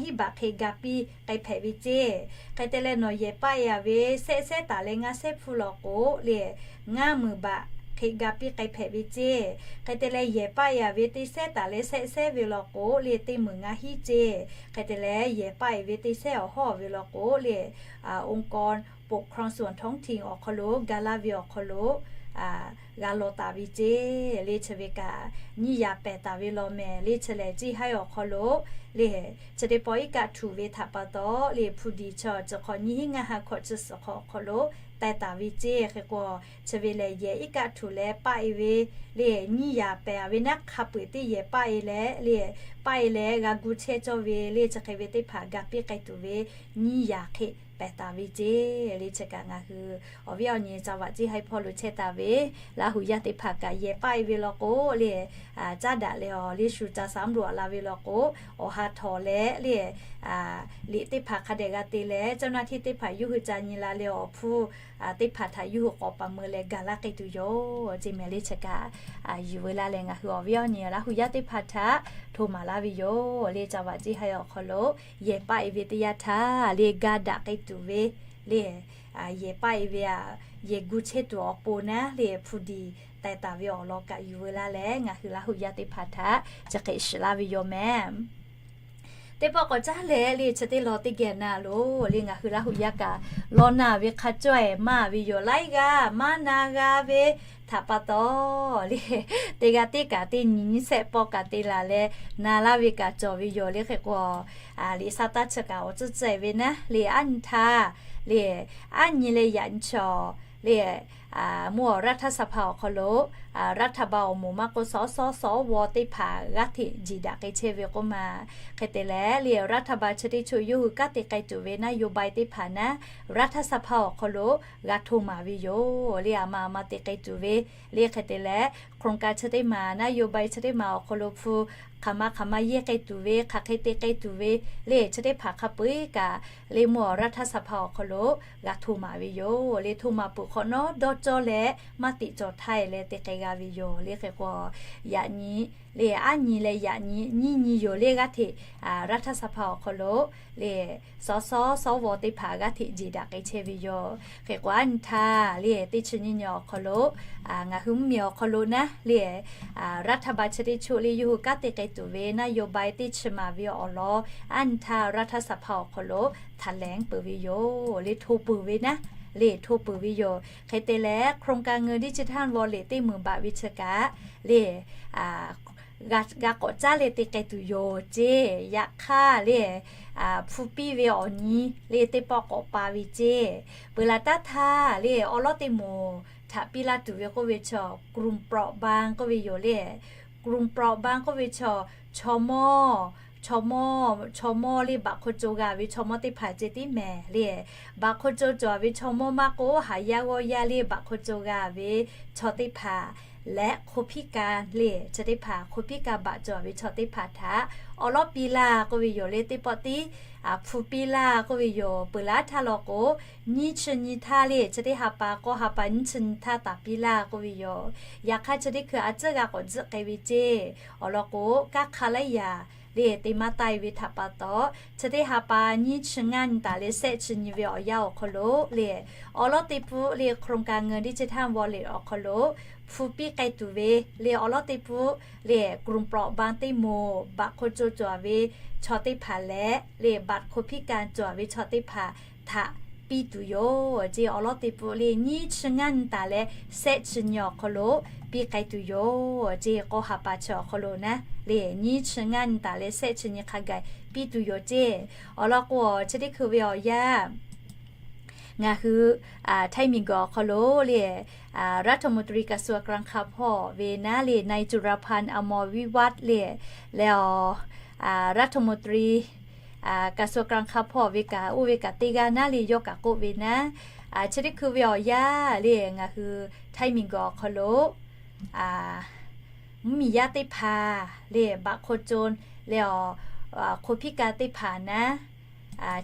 hinˉ baꞈ hk'e ga piˇ k'ai hpehꞈ ve ceˇ. Hk'e te leh, nawˬ yehˬ paˆ e-a ve shehˆ sehˉ taˍ leh ngaˇ sehˉ hpfuhˇ law k'o le, ngaˇ meunˍ baꞈ hk'e ga piˇ k'ai hpehꞈ ve ceˇ. Hk'e te leh, yehˬ paˆ e-a ve teˇ sehˉ taˍ leh shehˆ sehˉ ve law k'o le, teˇ meunˍ ngaˇ hinˉ ceˇ. Hk'e te leh, yehˬ paˆ e ve teˇ sehˉ awˬ hawˉ ve law k'o le, องค์กรปกครองส่วนท้องถิ่น awˬ hk'aw lo ga laˇ ve awˬ hk'aw lo g'a law taˍ ve ceˇ. Le chi ve kaꞈ nyiˇ yaꞈ pehˍ taˍ ve law mehˍ. Le chi lehˬ, ceˇ haiˉ awˬ hk'aw lo le, chi teˇ pawˆ iˉ kaˆ htuꞈ ve htaꞈ pa taw le, hpu diˍ chi awˬ chi hk'awꞈ nyiˇ hinˉ ngaˇ ha hkawꞈ chi suhˍ hk'awꞈ awˬ hk'aw lo taiˍ taˍ ve ceˇ. Hk'e k'o, chi ve lehˬ, yehˬ iˉ kaˆ htuꞈ leh paˆ e ve le, nyiˇ yaꞈ pehˍ-a ve naˉ, hk'a peu-eˬ teˇ yehˬ paˆ e leh le, paˆ e leh g'a gu chehˇ cawˇ ve le, chi hk'e ve teˇ hpaˍ ga piˇ k'ai tuˬ ve nyiˇ yaꞈ hk'e pehˍ taˍ ve ceˇ. Le chi kaꞈ ngaˬ hui awˬ viˉ awˬ nyi จังหวัด ceˇ haiˉ hpawˇ lo chehˇ taˍ ve Laˇ huˍ yaˇ teˇ hpaˍ kaꞈ yehˬ paˆ e ve law k'o le, caˉ daꞈ leh awˬ le shu ca สำรวจ la ve law k'o, awˬ ha htawnˍ leh le, liꞈ teˇ hpaˍ hk'a dehꞈ g'a te leh, เจ้าหน้าที่ teˇ hpaˍ yawˇ hui ca nyi la leh awˬ hpfuhˇ teˇ hpaˍ htaꞈ yawˇ hui k'awꞈ ประเมิน leh gaˬ laˇ k'ai tuˬ yoˬ ceˇ mehˍ. Le chi kaꞈ yuˬ veu laˇ leh ngaˬ hui awˬ viˉ awˬ nyi Laˇ huˍ yaˇ teˇ hpaˍ htaꞈ hto maˍ laˇ ve yoˬ. Le จังหวัด ceˇ haiˉ awˬ hk'aw lo yehˬ paˆ e ve teˇ yanˇ htaˇ le ga daꞈ k'ai tuˬ ve le, yehˬ paˆ e ve a, yehˬ gu chehˇ tuˬ awˬ pon naˉ le hpu diˍ taiˍ taˍ ve awˬ lawn kaꞈ yuˬ veu laˇ leh ngaˬ hui Laˇ huˍ yaˇ teˇ hpaˍ htaꞈ chi hk'e shiˍ laˇ ve yoˬ mehˍ. Teˇ pawˆ k'awꞈ caˉ leh le chi teˇ lawn teˇ geh na lo le ngaˬ hui Laˇ huˍ yaˇ kaꞈ law na ve hk'a cawˇ-e maˇ ve yoˬ. Laiˉ g'aˇ maˇ na g'a ve htaꞈ pa taw le, teˇ g'aˇ teˇ kaꞈ teˇ nyi nyiˇ shehˆ pawˆ kaꞈ te laˬ leh na laˇ ve kaꞈ cawˬ ve yoˬ. Le hk'e k'o, liꞈ sha taˇ chi kaꞈ awˬ tcuhˉ tcuhˉ-e ve naˉ le, aˉ nyi htaˇ le, aˉ nyi leh yaꞈ nyi chi awˬ le, mvuhˇ awˬ รัฐสภา awˬ hk'aw lo รัฐบาล awˬ moˍ maˇ k'oˆ สส สว teˇ hpaˍ g'aˇ hteꞈ jiˬ daꞈ k'ai chehˇ ve k'oˆ ma. Hk'e te leh le รัฐบาล chi teˇ chaw yawˇ hui kanˉ te k'ai tuˬ ve นโยบาย teˇ hpaˍ naˉ รัฐสภา awˬ hk'aw lo g'a hto maˍ ve yoˬ. Le aˬ ma aˬ ma te k'ai tuˬ ve le hk'e te leh โครงการ chi teˇ maˬ, นโยบาย chi teˇ maˬ awˬ hk'aw lo hpu hk'aˬ ma hk'aˬ ma yehˇ k'ai tuˬ ve, hk'aˬ hk'e te k'ai tuˬ ve le, chi teˇ hpaˍ hk'a peu-eˬ kaꞈ le mvuhˇ รัฐสภา awˬ hk'aw lo g'a hto maˍ ve yoˬ. Le hto maˍ peuˬ hk'awꞈ nawˉ dawˇ cawˇ leh maˇ tiꞈ cawˬ htaˇ leh te k'ai g'a ve yoˬ. Le hk'e k'o, yaꞈ nyi le, aˉ nyi leh yaꞈ nyi nyiˇ nyi yoˬ le g'aˇ hteꞈ รัฐสภา awˬ hk'aw lo le สส สว teˇ hpaˍ g'aˇ hteꞈ jeˬ daꞈ k'ai chehˇ ve yoˬ. Hk'e k'o, aˉ nyi htaˇ le teˇ chi nyiˇ nyi awˬ hk'aw lo ngaˬ hui mvuhˇmiˬ awˬ hk'aw lo naˉ le, รัฐบาล chi teˇ choˆ le yawˇ hui kanˉ te k'ai tuˬ ve นโยบาย teˇ chi maˬ ve awˬ lawn aˉ nyi htaˇ รัฐสภา awˬ hk'aw lo แถลง peuˬ ve yoˬ. Le hto peuˬ ve naˉ, le hto peuˬ ve yoˬ. Hk'e te leh โครงการเงินดิจิทัลวอลเล็ต teˇ meunˍ baꞈ ve chi kaꞈ le g'a k'awꞈ caˉ leh te k'ai tuˬ yoˬ ceˇ. Yaꞈ hk'aˇ le, hpu piˇ ve awˬ nyi le teˇ pawˆ k'awꞈ pa ve ceˇ. Peuˬ laˬ taˉ htaˇ le awˉ lawˉ teˇ moˍ htaꞈ piˇ laˇ tuˬ ve k'oˆ ve chaw กลุ่มเปราะบาง k'oˆ ve yoˬ le. กลุ่มเปราะบาง k'oˆ ve chaw, chaw mawˇ, chaw mawˇ, chaw mawˇ le baꞈ hk'aw co g'a ve chaw mawˇ teˇ hpaˍ ceh tiˉ mehˍ le. Baꞈ hk'aw co cawˬ ve chaw mawˇ maˇ k'oˆ, haˍ yaˇ g'awˇ yaˇ le baꞈ hk'aw co g'a ve chaw teˇ hpaˍ leh คนพิการ le chi teˇ hpaˍ, คนพิการ baꞈ cawˬ ve chaw teˇ hpaˍ htaꞈ awˉ lawˉ piˇ laˇ k'oˆ ve yoˬ le. Teˇ pawˆ tiˉ hpu piˇ laˇ k'oˆ ve yoˬ. Peuˬ laˬ htaˇ law k'o, nyiˇ chi nyi htaˇ le chi teˇ ha pa k'awˇ ha pa nyiˇ chi nyi htaˇ taˍ piˇ laˇ k'oˆ ve yoˬ. Yaꞈ hk'aˇ chi teˇ hkui a ciˉ g'a k'awꞈ tzuhˆ k'ai ve ceˇ. Awˬ lawn k'o, kanˇ hk'a laiˉ yaꞈ le te maˇ taˆ-e ve htaꞈ pa taw, chi teˇ ha pa nyiˇ chi ngaˇ nyi taˍ leh shehˆ chi nyi ve awˬ yanˇ awˬ hk'aw lo le, awˉ lawˉ teˇ pawˆ le โครงการเงินดิจิทัลวอลเล็ต awˬ hk'aw lo hpu piˇ k'ai tuˬ ve le, awˉ lawˉ teˇ pawˆ le กลุ่มเปราะบาง teˇ moˍ baꞈ hk'aw co cawˬ ve chaw teˇ hpaˍ leh le baꞈ คนพิการ cawˬ ve chaw teˇ hpaˍ htaꞈ piˇ tuˬ yoˬ ceˇ. Awˬ lawˉ teˇ pawˆ le nyiˇ chi ngaˇ nyi taˍ leh shehˆ chi nyi awˬ hk'aw lo piˇ k'ai tuˬ yoˬ ceˇ. K'awˇ ha pa chi awˬ hk'aw lo naˉ le nyiˇ chi ngaˇ nyi taˍ leh shehˆ chi nyi hk'a gaˬ piˇ tuˬ yoˬ ceˇ. Awˬ lawn k'o, chi teˇ hkui ve awˬ yanˇ ngaˬ hui Htaiˇ miˬguiˬ awˬ hk'aw lo le รัฐมนตรีกระทรวงการคลัง hk'a hpawˇ ve naˉ le นายจุลพันธ์ อมรวิวัฒน์ le leh รัฐมนตรีกระทรวงการคลัง hk'a hpawˇ ve kaꞈ oˇ ve kaꞈ teˇ g'aˇ naˉ le yawˇ kaꞈ k'oˆ ve naˉ, chi teˇ hkui ve awˬ yanˇ le ngaˬ hui Htaiˇ miˬguiˬ awˬ hk'aw lo mvuhˇmiˬ yaˇ teˇ hpaˍ le baꞈ hk'aw co leh คนพิการ teˇ hpaˍ naˉ,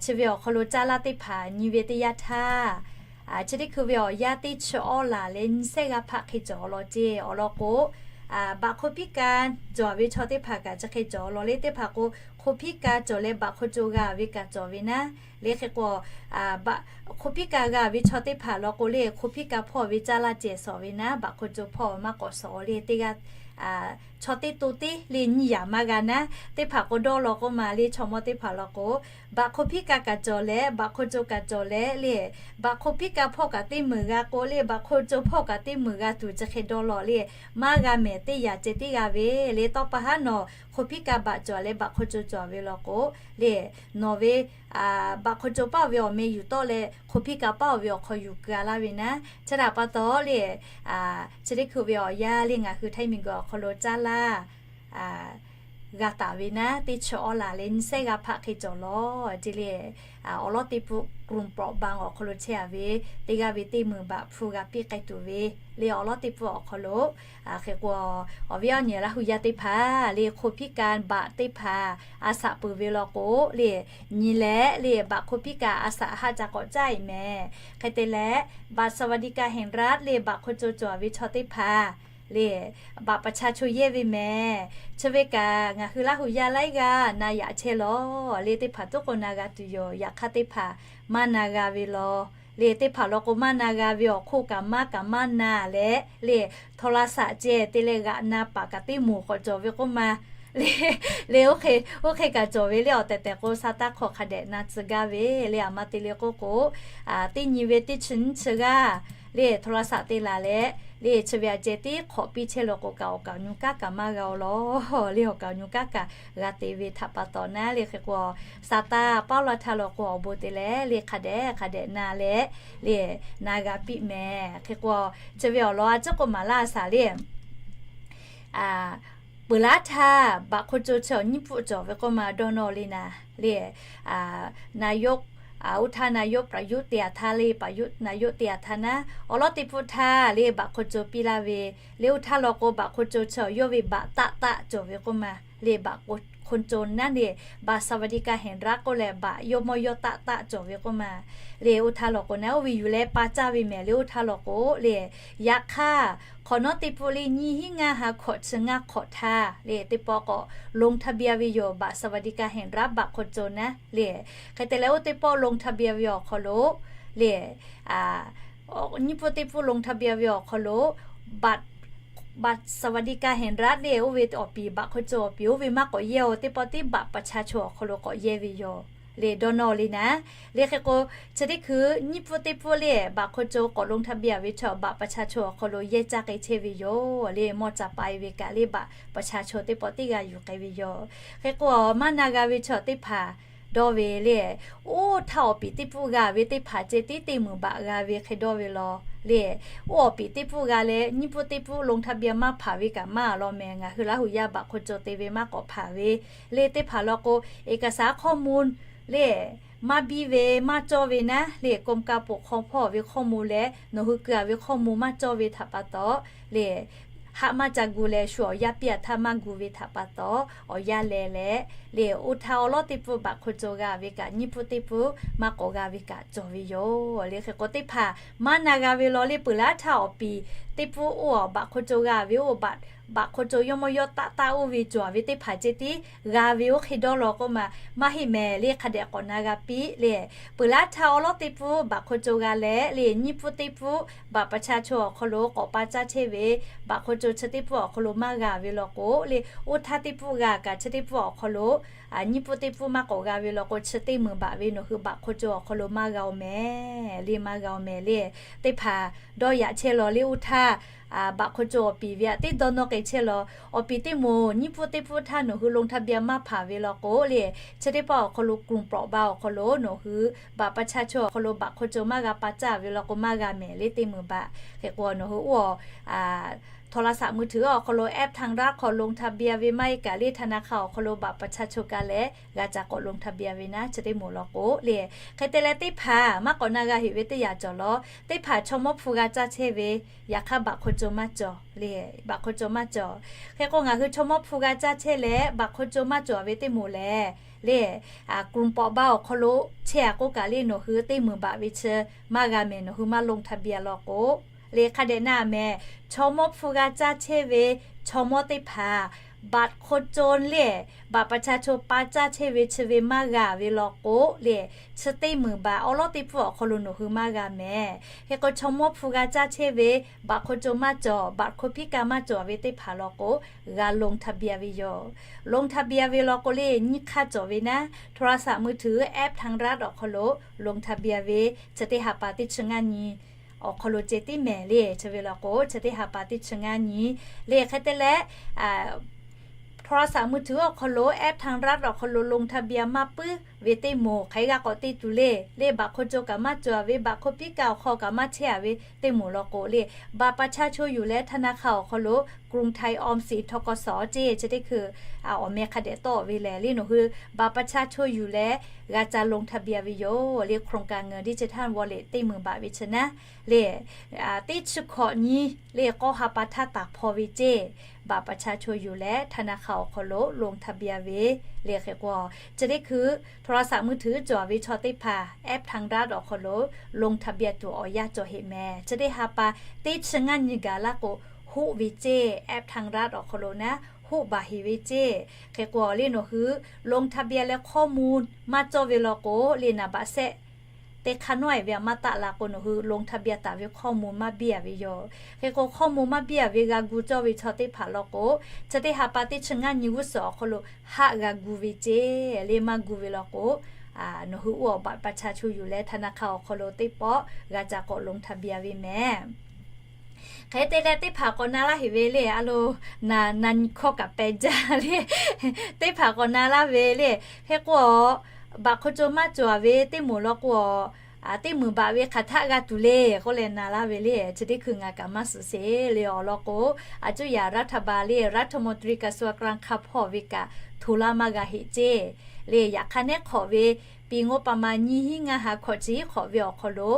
chi ve awˬ hk'aw lo caˇ laˇ teˇ hpaˍ nyi ve teˇ yanˇ htaˇ, chi teˇ hkui ve awˬ yanˇ teˇ chi awˇ laˬ leh nyi sehˉ g'aˇ hpaˆ hk'e cawˬ law ceˇ. Awˬ lawn k'o, baꞈ คนพิการ cawˬ ve chaw teˇ hpaˍ kaꞈ chi hk'e cawˬ law le. Teˇ hpaˍ k'o คนพิการ cawˬ leh baꞈ hk'aw co g'a ve kaꞈ cawˬ ve naˉ le. Hk'e k'o, คนพิการ g'a ve chaw teˇ hpaˍ law k'o le คนพิการ hpawˇ ve caˇ laˇ ceh shawˍ ve naˉ, baꞈ hk'aw co hpawˇ maˇ k'awꞈ shawˍ le teˇ g'aˇ chaw teˇ to teˇ le nyiˇ yaꞈ maˇ g'a naˉ. Teˇ hpaˍ k'o dawˇ law k'oˆ ma le chaw mawˇ teˇ hpaˍ law k'o, baꞈ คนพิการ kaꞈ cawˬ leh baꞈ hk'aw co kaꞈ cawˬ leh le, baꞈ คนพิการ hpawˇ kaꞈ teˇ meunˍ g'a k'o le baꞈ hk'aw co hpawˇ kaꞈ teˇ meunˍ g'a tuˬ chi hk'e dawˇ law le, maˇ g'a mehˍ teˇ yaꞈ ceh tiˉ g'a ve le. Tawˇ pa haˉ nawˬ คนพิการ baꞈ cawˬ leh baꞈ hk'aw co cawˬ ve law k'o le, nawˬ ve baꞈ hk'aw co paˇ ve awˬ meh yuˬ tawˆ leh คนพิการ paˇ ve awˬ hk'aw yuˬ keu-a laˇ ve naˉ. Chi htaꞈ pa taw le, chi teˇ hkui ve awˬ yanˇ le ngaˬ hui Htaiˇ miˬguiˬ awˬ hk'aw lo caˇ laˇ g'a taˍ ve naˉ, teˇ chi awˇ laˬ leh nyi sehˉ g'aˇ hpaˆ hk'e cawˬ law ceˇ le. Awˬ lawˉ teˇ pawˆ กลุ่มเปราะบาง awˬ hk'aw lo chehˇ-a ve teˇ g'aˇ ve teˇ meunˍ baꞈ hpu g'a piˇ k'ai tuˬ ve le. Awˬ lawˉ teˇ pawˆ awˬ hk'aw lo hk'e k'o, awˬ viˉ awˬ nyi Laˇ hu yaˇ teˇ hpaˍ le คนพิการ baꞈ teˇ hpaˍ a shaꞈ peuˬ ve law k'o le, nyi leh le baꞈ คนพิการ a shaꞈ haˆ ca k'awꞈ caˇ-e mehˍ. Hk'e te leh, บัตรสวัสดิการแห่งรัฐ le baꞈ hk'aw co cawˬ ve chaw teˇ hpaˍ le baꞈ ประชาชน yehˇ ve mehˍ. Chi ve kaꞈ ngaˬ hui Laˇ hu yaˇ laiˉ g'aˇ na yaꞈ chehˇ law le. Teˇ hpaˍ tuˉ k'o na g'a tuˬ yoˬ. Yaꞈ hk'aˇ teˇ hpaˍ maˇ na g'a ve law le. Teˇ hpaˍ law k'o maˇ na g'a ve awˬ hk'oˆ kaꞈ maˇ kaꞈ maˇ na leh le, โทรศัพท์ ceh te leh g'aꞈ na paˍ kaꞈ teˇ moˍ k'awꞈ cawˬ ve k'oˆ ma le. Le oˇ hk'e, oˇ hk'e kaꞈ cawˬ ve le. Awˬ tehˬ tehˬ k'o sa taˇ hk'aw hk'a dehꞈ na tcuh gaˇ ve le. Aˬ ma te le k'oˆ k'o, teˇ nyi ve teˇ chi nyiˇ chi g'aˇ le โทรศัพท์ te laˬ leh le chi ve aꞈ ceh tiˉ hk'awꞈ piˇ chehˇ law k'o kaꞈ awˬ kaˍ awˬ nyi kanˉ kaꞈ maˇ g'a-o law le. Awˬ kaˍ awˬ nyi kanˉ kaꞈ g'a te ve htaꞈ pa taw naˉ le. Hk'e k'o, sa taˇ paˉ laˇ htaˇ law k'o awˬ bon te leh le hk'a dehꞈ hk'a dehꞈ na leh le na g'a piˇ mehˍ. Hk'e k'o, chi ve awˬ lawn a ciˉ k'oˆ maˍ laˇ a shaˍ le. Peuˬ laˇ htaˇ baꞈ hk'aw co chi awˬ nyiˇ pfuhˆ cawˬ ve k'oˆ ma dawˇ nawˇ le naˉ le, นายก Oˇ htaˇ นายก ประยุทธ์ te-a htaˇ le, ประยุทธ์ นายก te-a htaˇ naˉ, awˬ lawˉ teˇ pfuhˇ htaˇ le บัตรคนจน piˇ laˇ ve, le oˇ htaˇ law k'o บัตรคนจน chi yawˇ ve บัตร taˆ taˆ cawˬ ve k'oˆ ma le, บัตรคนจน naˉ le, บัตรสวัสดิการแห่งรัฐ k'oˆ leh บัตร yawˇ mawˇ yawˇ taˆ taˆ cawˬ ve k'oˆ ma le. Oˇ htaˇ law k'o naˉ, oˇ ve yuˬ leh pa caˇ ve mehˍ le. Oˇ htaˇ law k'o le, yaꞈ hk'aˇ hk'awꞈ nawˉ teˇ pfuhˇ le nyiˇ hinˉ ngaˇ ha hkawꞈ chi ngaˇ hk'awꞈ htaˇ le, teˇ pawˆ k'awꞈ ลงทะเบียน ve yoˬ, บัตรสวัสดิการแห่งรัฐ บัตรคนจน naˉ le. Hk'e te leh oˇ teˇ pawˆ ลงทะเบียน ve awˬ hk'aw lo le, nyiˇ pfuhˇ teˇ pfuhˇ ลงทะเบียน ve awˬ hk'aw lo บัตร บัตรสวัสดิการแห่งรัฐ le, oˇ ve awˬ piˍ บัตรคนจน awˬ piˍ oˇ ve maˇ k'awꞈ yehˇ-oˬ, teˇ pawˆ tiˉ บัตรประชาชน awˬ hk'aw lo k'awꞈ yehˇ ve yoˬ le. Dawˇ nawˇ le naˉ le. Hk'e k'o chi teˇ hkui nyiˇ pfuhˇ teˇ pfuhˇ le บัตรคนจน k'awꞈ ลงทะเบียน ve chi บัตรประชาชน awˬ hk'aw lo yehˇ caˇ k'ai chehˇ ve yoˬ le. Mawˇ ca pai ve kaꞈ le บัตรประชาชน teˇ pawˆ tiˉ g'a yuˬ k'ai ve yoˬ. Hk'e k'o maˇ na g'a ve chi teˇ hpaˍ dawˇ ve le, oˇ htaˇ awˬ piˍ teˇ pfuhˇ g'a ve teˇ hpaˍ ceh tiˉ teˇ meunˍ baꞈ g'a ve hk'e dawˇ ve law le. Oˇ awˬ piˍ teˇ pfuhˇ g'a leh nyiˇ pfuhˇ teˇ pfuhˇ ลงทะเบียน maˇ hpanˍ ve kaꞈ maˇ law mehˍ. Ngaˬ hui Laˇ huˍ yaˇ บัตรคนจน te ve maˇ k'awꞈ hpanˍ ve le teˇ hpaˍ law k'o, เอกสารข้อมูล le maˇ biˇ ve maˇ cawˇ ve naˉ le, กรมการปกครอง hpawˇ ve ข้อมูล leh nawˬ hui keu-a ve ข้อมูล maˇ cawˇ ve htaꞈ pa taw le, haˆ maˇ ca gu leh shu awˬ yanˇ piˇ-a htaˇ maˇ gu ve htaꞈ pa taw, awˬ yanˇ leh leh le, oˇ htaˇ awˬ lawˉ teˇ pfuhˇ บัตรคนจน g'a ve kaꞈ nyiˇ pfuhˇ teˇ pfuhˇ maˇ k'awꞈ g'a ve kaꞈ cawˬ ve yoˬ le. Hk'e k'o teˇ hpaˍ maˇ na g'a ve law le, peuˬ laˇ htaˇ awˬ piˍ teˇ pfuhˇ oˇ บัตรคนจน g'a ve oˇ บัตร บัตรคนจน yawˇ mawˇ yawˇ taˆ taˆ oˇ ve cawˬ ve teˇ hpaˍ ceh tiˉ g'a ve oˇ hk'e dawˇ law k'oˆ ma, maˇ heˆ mehˍ le. Hk'a dehꞈ k'awꞈ na g'a piˇ le. Peuˬ laˇ htaˇ awˬ lawˉ teˇ pfuhˇ บัตรคนจน g'a leh le, nyiˇ pfuhˇ teˇ pfuhˇ บัตรประชาชน awˬ hk'aw lo k'awꞈ pa caˇ chehˇ ve, บัตรคนจน chi teˇ pfuhˇ awˬ hk'aw lo maˇ g'a ve law k'o le, oˇ htaˇ teˇ pfuhˇ g'a kaꞈ chi teˇ pfuhˇ awˬ hk'aw lo nyiˇ pfuhˇ teˇ pfuhˇ maˇ k'awꞈ g'a ve law k'o, chi teˇ meunˍ baꞈ ve nawˬ hui บัตรคนจน awˬ hk'aw lo maˇ g'a-oˬ mehˍ le, maˇ g'a-oˬ mehˍ le. Teˇ hpaˍ dawˇ yaꞈ chehˇ law le. Oˇ htaˇ บัตรคนจน awˬ piˍ ve aꞈ teˇ dawˇ nawˇ k'ai chehˇ law. Awˬ piˍ teˇ moˍ nyiˇ pfuhˇ teˇ pfuhˇ htaˇ nawˬ hui ลงทะเบียน maˇ hpanˍ ve law k'o le, chi teˇ pawˆ awˬ hk'aw lo กลุ่มเปราะบาง awˬ hk'aw lo nawˬ hui บัตรประชาชน awˬ hk'aw lo บัตรคนจน maˇ g'a pa caˇ ve law k'o maˇ g'a mehˍ le teˇ meunˍ baꞈ. Hk'e k'o nawˬ hui oˇ โทรศัพท์มือถือ awˬ hk'aw lo แอปทางรัฐ hk'aw ลงทะเบียน ve maˇ heˆ kaꞈ le, ธนาคาร awˬ hk'aw lo บัตรประชาชน ka leh g'a ca k'awꞈ ลงทะเบียน ve naˉ, chi teˇ moˍ law k'o le. Hk'e te leh teˇ hpaˍ maˇ k'awꞈ na g'a heꞈ ve teˇ yanˇ cawˬ law. Teˇ hpaˍ chaw mawˇ hpu g'a caˇ chehˇ ve, yaꞈ hk'aˇ บัตรคนจน maˇ cawˬ le, บัตรคนจน maˇ cawˬ. Hk'e k'o ngaˬ hui chaw mawˇ hpu g'a caˇ chehˇ leh บัตรคนจน maˇ cawˬ ve teˇ moˍ lehˬ le, กลุ่มเปราะบาง awˬ hk'aw lo chehˇ-a k'oˆ kaꞈ le, nawˬ hui teˇ meunˍ baꞈ ve chi maˇ g'a mehˍ, nawˬ hui maˇ ลงทะเบียน law k'o le. Hk'a dehꞈ na mehˍ, chaw mawˇ hpu g'a caˇ chehˇ ve chaw mawˇ teˇ hpaˍ บัตรคนจน le, บัตรประชาชน pa caˇ chehˇ ve chi ve maˇ g'a ve law k'o le, chi teˇ meunˍ baꞈ awˬ lawˉ teˇ pfuhˇ awˬ hk'aw lo nawˬ hui maˇ g'a mehˍ. Hk'e k'o chaw mawˇ hpu g'a caˇ chehˇ ve บัตรคนจน maˇ cawˬ, บัตรคนพิการ maˇ cawˬ ve teˇ hpaˍ law k'o, g'a ลงทะเบียน ve yoˬ. ลงทะเบียน ve law k'o le, nyiˇ hk'aˇ cawˬ ve naˉ, โทรศัพท์มือถือ แอปทางรัฐ awˬ hk'aw lo ลงทะเบียน ve, chi teˇ ha pa teˇ chi ngaˇ nyi awˬ hk'aw lo ceh tiˉ mehˍ le. Chi ve law k'o chi teˇ ha pa teˇ chi ngaˇ nyi le. Hk'e te leh โทรศัพท์มือถือ awˬ hk'aw lo แอปทางรัฐ awˬ hk'aw lo ลงทะเบียน maˇ puiˉ ve teˇ moˍ hk'aˬ hk'e g'a k'awꞈ te tuˬ le le, บัตรคนจน kaꞈ maˇ cawˬ ve, บัตรคนพิการ awˬ hk'aw kaꞈ maˇ chehˇ-a ve teˇ moˍ law k'o le, บัตรประชาชน yuˬ leh ธนาคาร awˬ hk'aw lo กรุงไทย ออมสิน ทกส ceˇ, chi teˇ hkui awˬ meh hk'a dehꞈ tawˆ ve lehˬ le, nawˬ hui บัตรประชาชน yuˬ leh g'a ca ลงทะเบียน ve yoˬ le. โครงการเงินดิจิทัลวอลเล็ต teˇ meunˍ baꞈ ve chi naˉ le, teˇ chi hkawꞈ nyi le, k'awˇ ha pa htaˇ taˍ hpaw ve ceˇ, บัตรประชาชน yuˬ leh ธนาคาร awˬ hk'aw lo ลงทะเบียน ve le. Hk'e k'o chi teˇ hkui โทรศัพท์มือถือ cawˬ ve chaw teˇ hpaˍ แอปทางรัฐ awˬ hk'aw lo ลงทะเบียน tuˬ awˬ yanˇ cawˬ heꞈ mehˍ. Chi teˇ ha pa teˇ chi ngaˇ nyi gaˬ laˇ k'o, hoˆ ve ceˇ, แอปทางรัฐ awˬ hk'aw lo naˉ hoˆ baˬ heꞈ ve ceˇ. Hk'e k'o le nawˬ hui ลงทะเบียน leh ข้อมูล maˇ cawˇ ve law k'o le, naˍ baꞈ sehˆ teˇ hk'aˇ nawˉ-e ve aꞈ maˇ taˆ la k'o, nawˬ hui ลงทะเบียน taˍ ve ข้อมูล maˇ biˇ-a ve yoˬ. Hk'e k'o ข้อมูล maˇ biˇ-a ve g'a gu cawˇ ve chaw teˇ hpaˍ law k'o, chi teˇ ha pa teˇ chi ngaˇ nyi g'uˇ suhˍ awˬ hk'aw lo haˆ g'a gu ve ceˇ le. Maˇ gu ve law k'o, nawˬ hui oˇ awˬ บัตรประชาชน yuˬ leh ธนาคาร awˬ hk'aw lo teˇ pawˆ g'a ca k'awꞈ ลงทะเบียน ve mehˍ. Hk'e te leh teˇ hpaˍ k'awꞈ na laˇ heꞈ ve le, a lo, na, na nyi hkawˇ kaꞈ peh jaˇ le. Teˇ hpaˍ k'awꞈ na laˇ ve le. Hk'e k'o, บัตรคนจน maˇ cawˬ-a ve teˇ moˍ law k'o, teˇ meunˍ baꞈ ve hk'aˬ htaˆ g'a tuˬ le k'oˆ leh na laˇ ve le. Chi teˇ hkui ngaˬ kaꞈ maˇ suhˍ sheˍ le. Awˬ lawn k'o, a cuˇ yaꞈ รัฐบาล le, รัฐมนตรีกระทรวงการคลัง hpawˇ ve kaꞈ hto laˇ maˇ g'a heꞈ ceˇ. Le yaꞈ hk'aˇ neˉ hk'awꞈ ve ปีงบประมาณ nyiˇ hinˉ ngaˇ ha hkawꞈ chi hk'awꞈ ve awˬ hk'aw lo,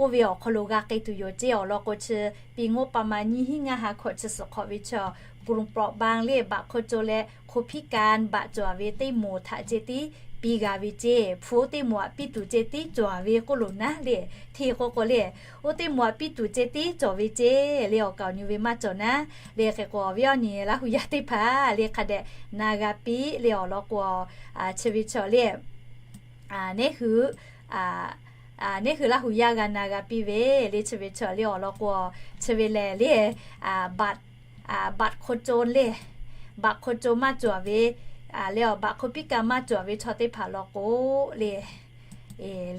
oˇ ve awˬ hk'aw lo g'a k'ai tuˬ yoˬ ceˇ. Awˬ lawn k'o chi ปีงบประมาณ nyiˇ hinˉ ngaˇ ha hkawꞈ chi suhˍ hk'awꞈ ve chaw กลุ่มเปราะบาง le บัตรคนจน leh คนพิการ baꞈ cawˬ ve teˇ moˍ htaꞈ ceh tiˉ piˇ g'a ve ceˇ. Hpu teˇ moˍ aꞈ piˇ tuˬ ceh tiˉ cawˬ ve k'oˆ loˬ naˉ le. Hteˇ k'o k'o le, oˇ teˇ moˍ aꞈ piˇ tuˬ ceh tiˉ cawˬ ve ceˇ. Le awˬ kaˍ awˬ nyi ve maˇ cawˬ naˉ. Le hk'e k'o awˬ viˉ awˬ nyi Laˇ hu yaˇ teˇ hpaˍ le hk'a dehꞈ na g'a piˇ le. Awˬ lawn k'o, chi ve chaw le, neˉ hui, neˉ hui Laˇ hu yaˇ g'a na g'a piˇ ve le. Chi ve chaw le awˬ lawn k'o, chi ve lehˬ le, บัตรคนจน le, บัตรคนจน maˇ cawˬ ve, le awˬ บัตรคนพิการ maˇ cawˬ ve chaw teˇ hpaˍ lawn k'o le,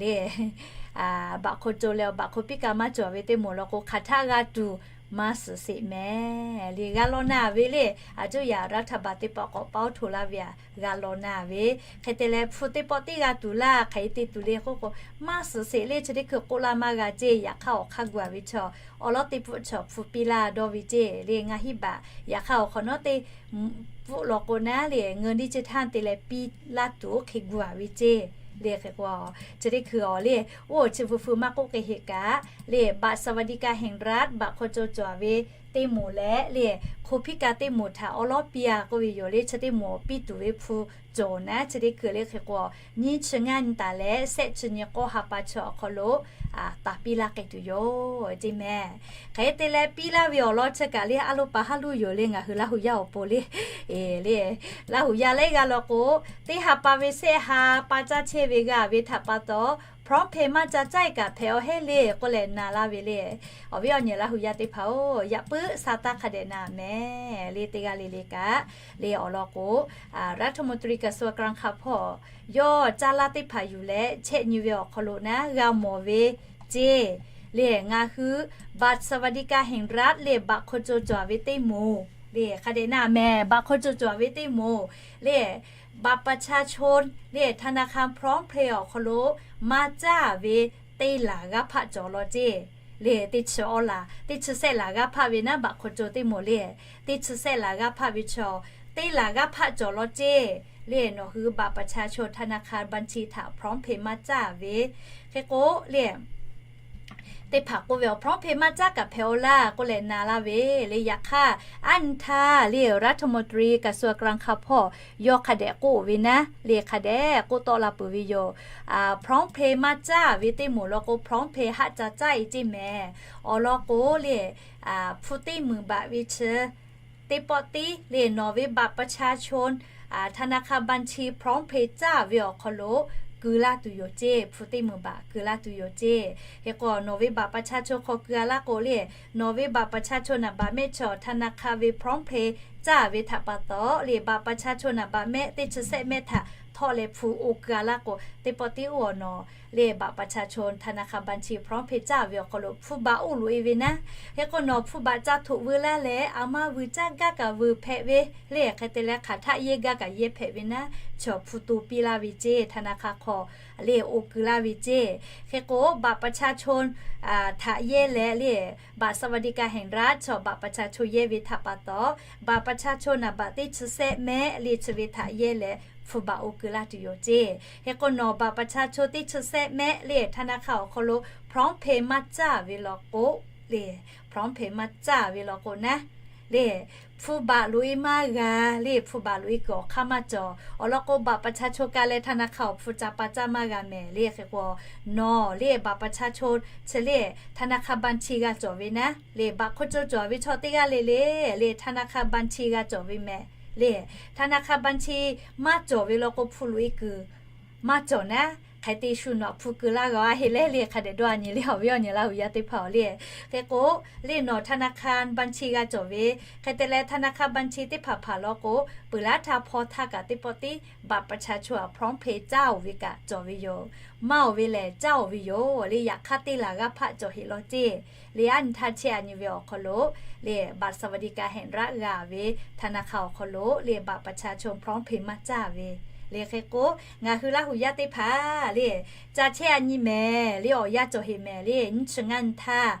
le, บัตรคนจน leh awˬ บัตรคนพิการ maˇ cawˬ ve teˇ moˍ lawn k'o hk'aˬ htaˆ g'a tuˬ maˇ suhˍ sheˍ mehˍ. Le g'a law na ve le, a cuˇ yaꞈ รัฐบาล teˇ pawˆ k'awꞈ paoˉ hto laˇ ve aꞈ g'a law na ve. Hk'e te leh hpu teˇ pawˆ tiˉ g'a tuˬ laˇ hk'aˬ hk'e te tuˬ le k'oˆ k'o, maˇ suhˍ sheˍ le chi teˇ hkui k'oˆ laˇ maˇ g'a ceˇ. Yaꞈ hk'aˇ awˬ hk'aˇ gu a ve chaw awˬ lawn teˇ pfuhˆ chaw hpu piˇ laˇ dawˇ ve ceˇ. Le ngaˬ hiˉ baꞈ yaꞈ hk'aˇ awˬ hk'awꞈ nawˉ teˇ pfuhˆ lawn k'o naˉ le, เงินดิจิทัล te leh piˇ laˇ tuˬ hk'e gu a ve ceˇ. Le hk'e k'o, chi teˇ hkui awˬ le, oˇ chi hpu hpu maˇ k'oˆ k'e heꞈ kaꞈ le, บัตรสวัสดิการแห่งรัฐ บัตรคนจน cawˬ ve teˇ moˍ leh le, คนพิการ teˇ moˍ htaꞈ awˉ lawˉ piˇ a k'oˆ ve yoˬ le. Chi teˇ moˍ piˇ tuˬ ve hpu cawˬ naˉ. Chi teˇ hkui le hk'e k'o, nyiˇ chi ngaˇ nyi taˍ leh shehˆ chi nyi k'awˇ ha pa chi awˬ hk'aw lo taˍ piˇ laˇ k'ai tuˬ yoˬ ceˇ mehˍ. Hk'e te leh piˇ laˇ ve awˬ lawn chi kaꞈ le, a lo pa haˉ luˇ yoˬ le. Ngaˬ hui Laˇ hu yaˇ awˬ pon le, le, Laˇ hu yaˇ lehˬ g'a law k'o, teˇ ha pa ve shehˆ ha pa caˇ chehˇ ve g'a ve htaꞈ pa taw, PromptPay maˇ ca caˇ e kaꞈ hpehꞈ aw heˆ le k'oˆ leh na laˇ ve le. Awˬ viˉ awˬ nyi Laˇ hu yaˇ teˇ hpaˍ-oˬ, yaꞈ puiˉ sa taˇ hk'a dehꞈ na mehˍ le. Teˇ g'aˇ le le kaꞈ le awˬ lawn k'o, รัฐมนตรีกระทรวงการคลัง hk'a hpawˇ yawˇ caˇ laˇ teˇ hpaˍ yuˬ leh chehˆ nyi ve awˬ hk'aw lo naˉ g'a mawˬ ve ceˇ. Le ngaˬ hui บัตรสวัสดิการแห่งรัฐ le บัตรคนจน cawˬ ve teˇ moˍ le hk'a dehꞈ na mehˍ. บัตรคนจน cawˬ ve teˇ moˍ le, บัตรประชาชน le ธนาคาร PromptPay awˬ hk'aw lo maˇ caˇ ve teˇ laˬ g'aˇ hpaˆ cawˬ law ceˇ. Le teˇ chi awˇ laˬ, teˇ chi shehˆ laˬ g'aˇ hpaˆ ve naˉ บัตรคนจน teˇ moˍ le, teˇ chi shehˆ laˬ g'aˇ hpaˆ ve chaw teˇ laˬ g'aˇ hpaˆ cawˬ law ceˇ. Le nawˬ hui บัตรประชาชน ธนาคาร บัญชี htaꞈ PromptPay maˇ caˇ ve hk'e k'o le, teˇ hpaˍ k'oˆ ve awˬ PromptPay maˇ caˇ kaꞈ hpehꞈ aw laˇ k'oˆ leh na laˇ ve le. Yaꞈ hk'aˇ, aˉ nyi htaˇ le รัฐมนตรีกระทรวงการคลัง hk'a hpawˇ yawˇ hk'a dehꞈ k'oˆ ve naˉ le, hk'a dehꞈ k'oˆ tawˆ la peuˬ ve yoˬ. PromptPay maˇ caˇ ve teˇ moˍ lawn k'o, PromptPay haˆ ca caˇ e ceˇ mehˍ. Awˬ lawn k'o le, hpu teˇ meunˍ baꞈ ve chi teˇ pawˆ tiˉ le nawˬ ve บัตรประชาชน ธนาคาร บัญชี PromptPay caˇ ve awˬ hk'aw lo keu laˇ tuˬ yoˬ ceˇ. Hpu teˇ meunˍ baꞈ keu laˇ tuˬ yoˬ ceˇ. Hk'e k'o nawˬ ve บัตรประชาชน hk'aw keu a laˇ k'o le, nawˬ ve บัตรประชาชน naˍ baꞈ mehˆ chaw ธนาคาร ve PromptPay caˇ ve htaꞈ pa taw le, บัตรประชาชน naˍ baꞈ mehˆ teˇ chi shehˆ mehˆ htaꞈ htawˆ leh hpu oˇ keu a laˇ k'o, teˇ pawˆ tiˉ oˇ awˬ nawˬ le บัตรประชาชน ธนาคาร บัญชี PromptPay caˇ ve awˬ hk'aw lo hpu baꞈ oˇ loꞈ e ve naˉ. Hk'e k'o nawˬ hpu baꞈ ca htoꞈ veu laˇ leh, a maˇ veu caˇ gaˇ kaꞈ veu hpehꞈ ve le. Hk'e te leh hk'aˬ htaˆ yehˇ gaˇ kaꞈ yehˇ hpehꞈ ve naˉ, chaw hpu to piˇ laˇ ve ceˇ. ธนาคาร hk'aw le oˇ keu laˇ ve ceˇ. Hk'e k'o บัตรประชาชน htaꞈ yehˇ leh le, บัตรสวัสดิการแห่งรัฐ chaw บัตรประชาชน yehˇ ve htaꞈ pa taw, บัตรประชาชน naˍ baꞈ teˇ chi shehˆ mehˆ le chi ve htaꞈ yehˇ leh hpu baꞈ oˇ keu laˇ tuˬ yoˬ ceˇ. Hk'e k'o nawˬ บัตรประชาชน teˇ chi shehˆ mehˆ le ธนาคาร awˬ hk'aw lo PromptPay maˇ caˇ ve law k'o le, PromptPay maˇ caˇ ve law k'o naˉ le, hpu baꞈ loꞈ e maˇ g'a le. Hpu baꞈ loꞈ e kuiˬ awˬ hk'aˇ maˇ cawˬ. Awˬ lawn k'o บัตรประชาชน ka leh ธนาคาร awˬ hpu ca pa caˇ maˇ g'a mehˍ le. Hk'e k'o nawˬ le บัตรประชาชน chi le ธนาคาร บัญชี g'a cawˬ ve naˉ le, บัตรคนจน cawˬ ve chaw teˇ g'aˇ le le le ธนาคาร บัญชี g'a cawˬ ve mehˍ le. ธนาคาร บัญชี maˇ cawˬ ve law k'o hpu loꞈ e kuiˬ maˇ cawˬ naˉ. Hk'e te shu nawˬ hpu keu laˇ g'a a heˆ leh le. Hk'a dehꞈ dawˇ a nyi le, awˬ viˉ awˬ nyi Laˇ hu yaˇ teˇ hpaˍ-oˬ le. Hk'e k'o le nawˬ ธนาคาร บัญชี g'a cawˬ ve, hk'e te leh ธนาคาร บัญชี teˇ hpaˍ hpaˍ law k'o, peuˬ laˇ htaˇ hpaw htaˇ kaꞈ teˇ pawˆ tiˉ บัตรประชาชน PromptPay caˇ oˬ ve kaꞈ cawˬ ve yoˬ. Maˇ oˬ ve lehˬ caˇ oˬ ve yoˬ le. Yaꞈ hk'aˇ teˇ laˬ g'aˇ hpaˆ cawˬ heꞈ law ceˇ. Le aˉ nyi htaˇ chehˇ a nyi ve awˬ hk'aw lo le บัตรสวัสดิการแห่งรัฐ g'a ve ธนาคาร awˬ hk'aw lo le บัตรประชาชน PromptPay maˇ caˇ ve le. Hk'e k'o ngaˬ hui Laˇ hu yaˇ teˇ hpaˍ le ca chehˇ a nyi mehˍ le. Awˬ yanˇ cawˬ heꞈ mehˍ le. Nyiˇ chi ngaˇ nyi htaˇ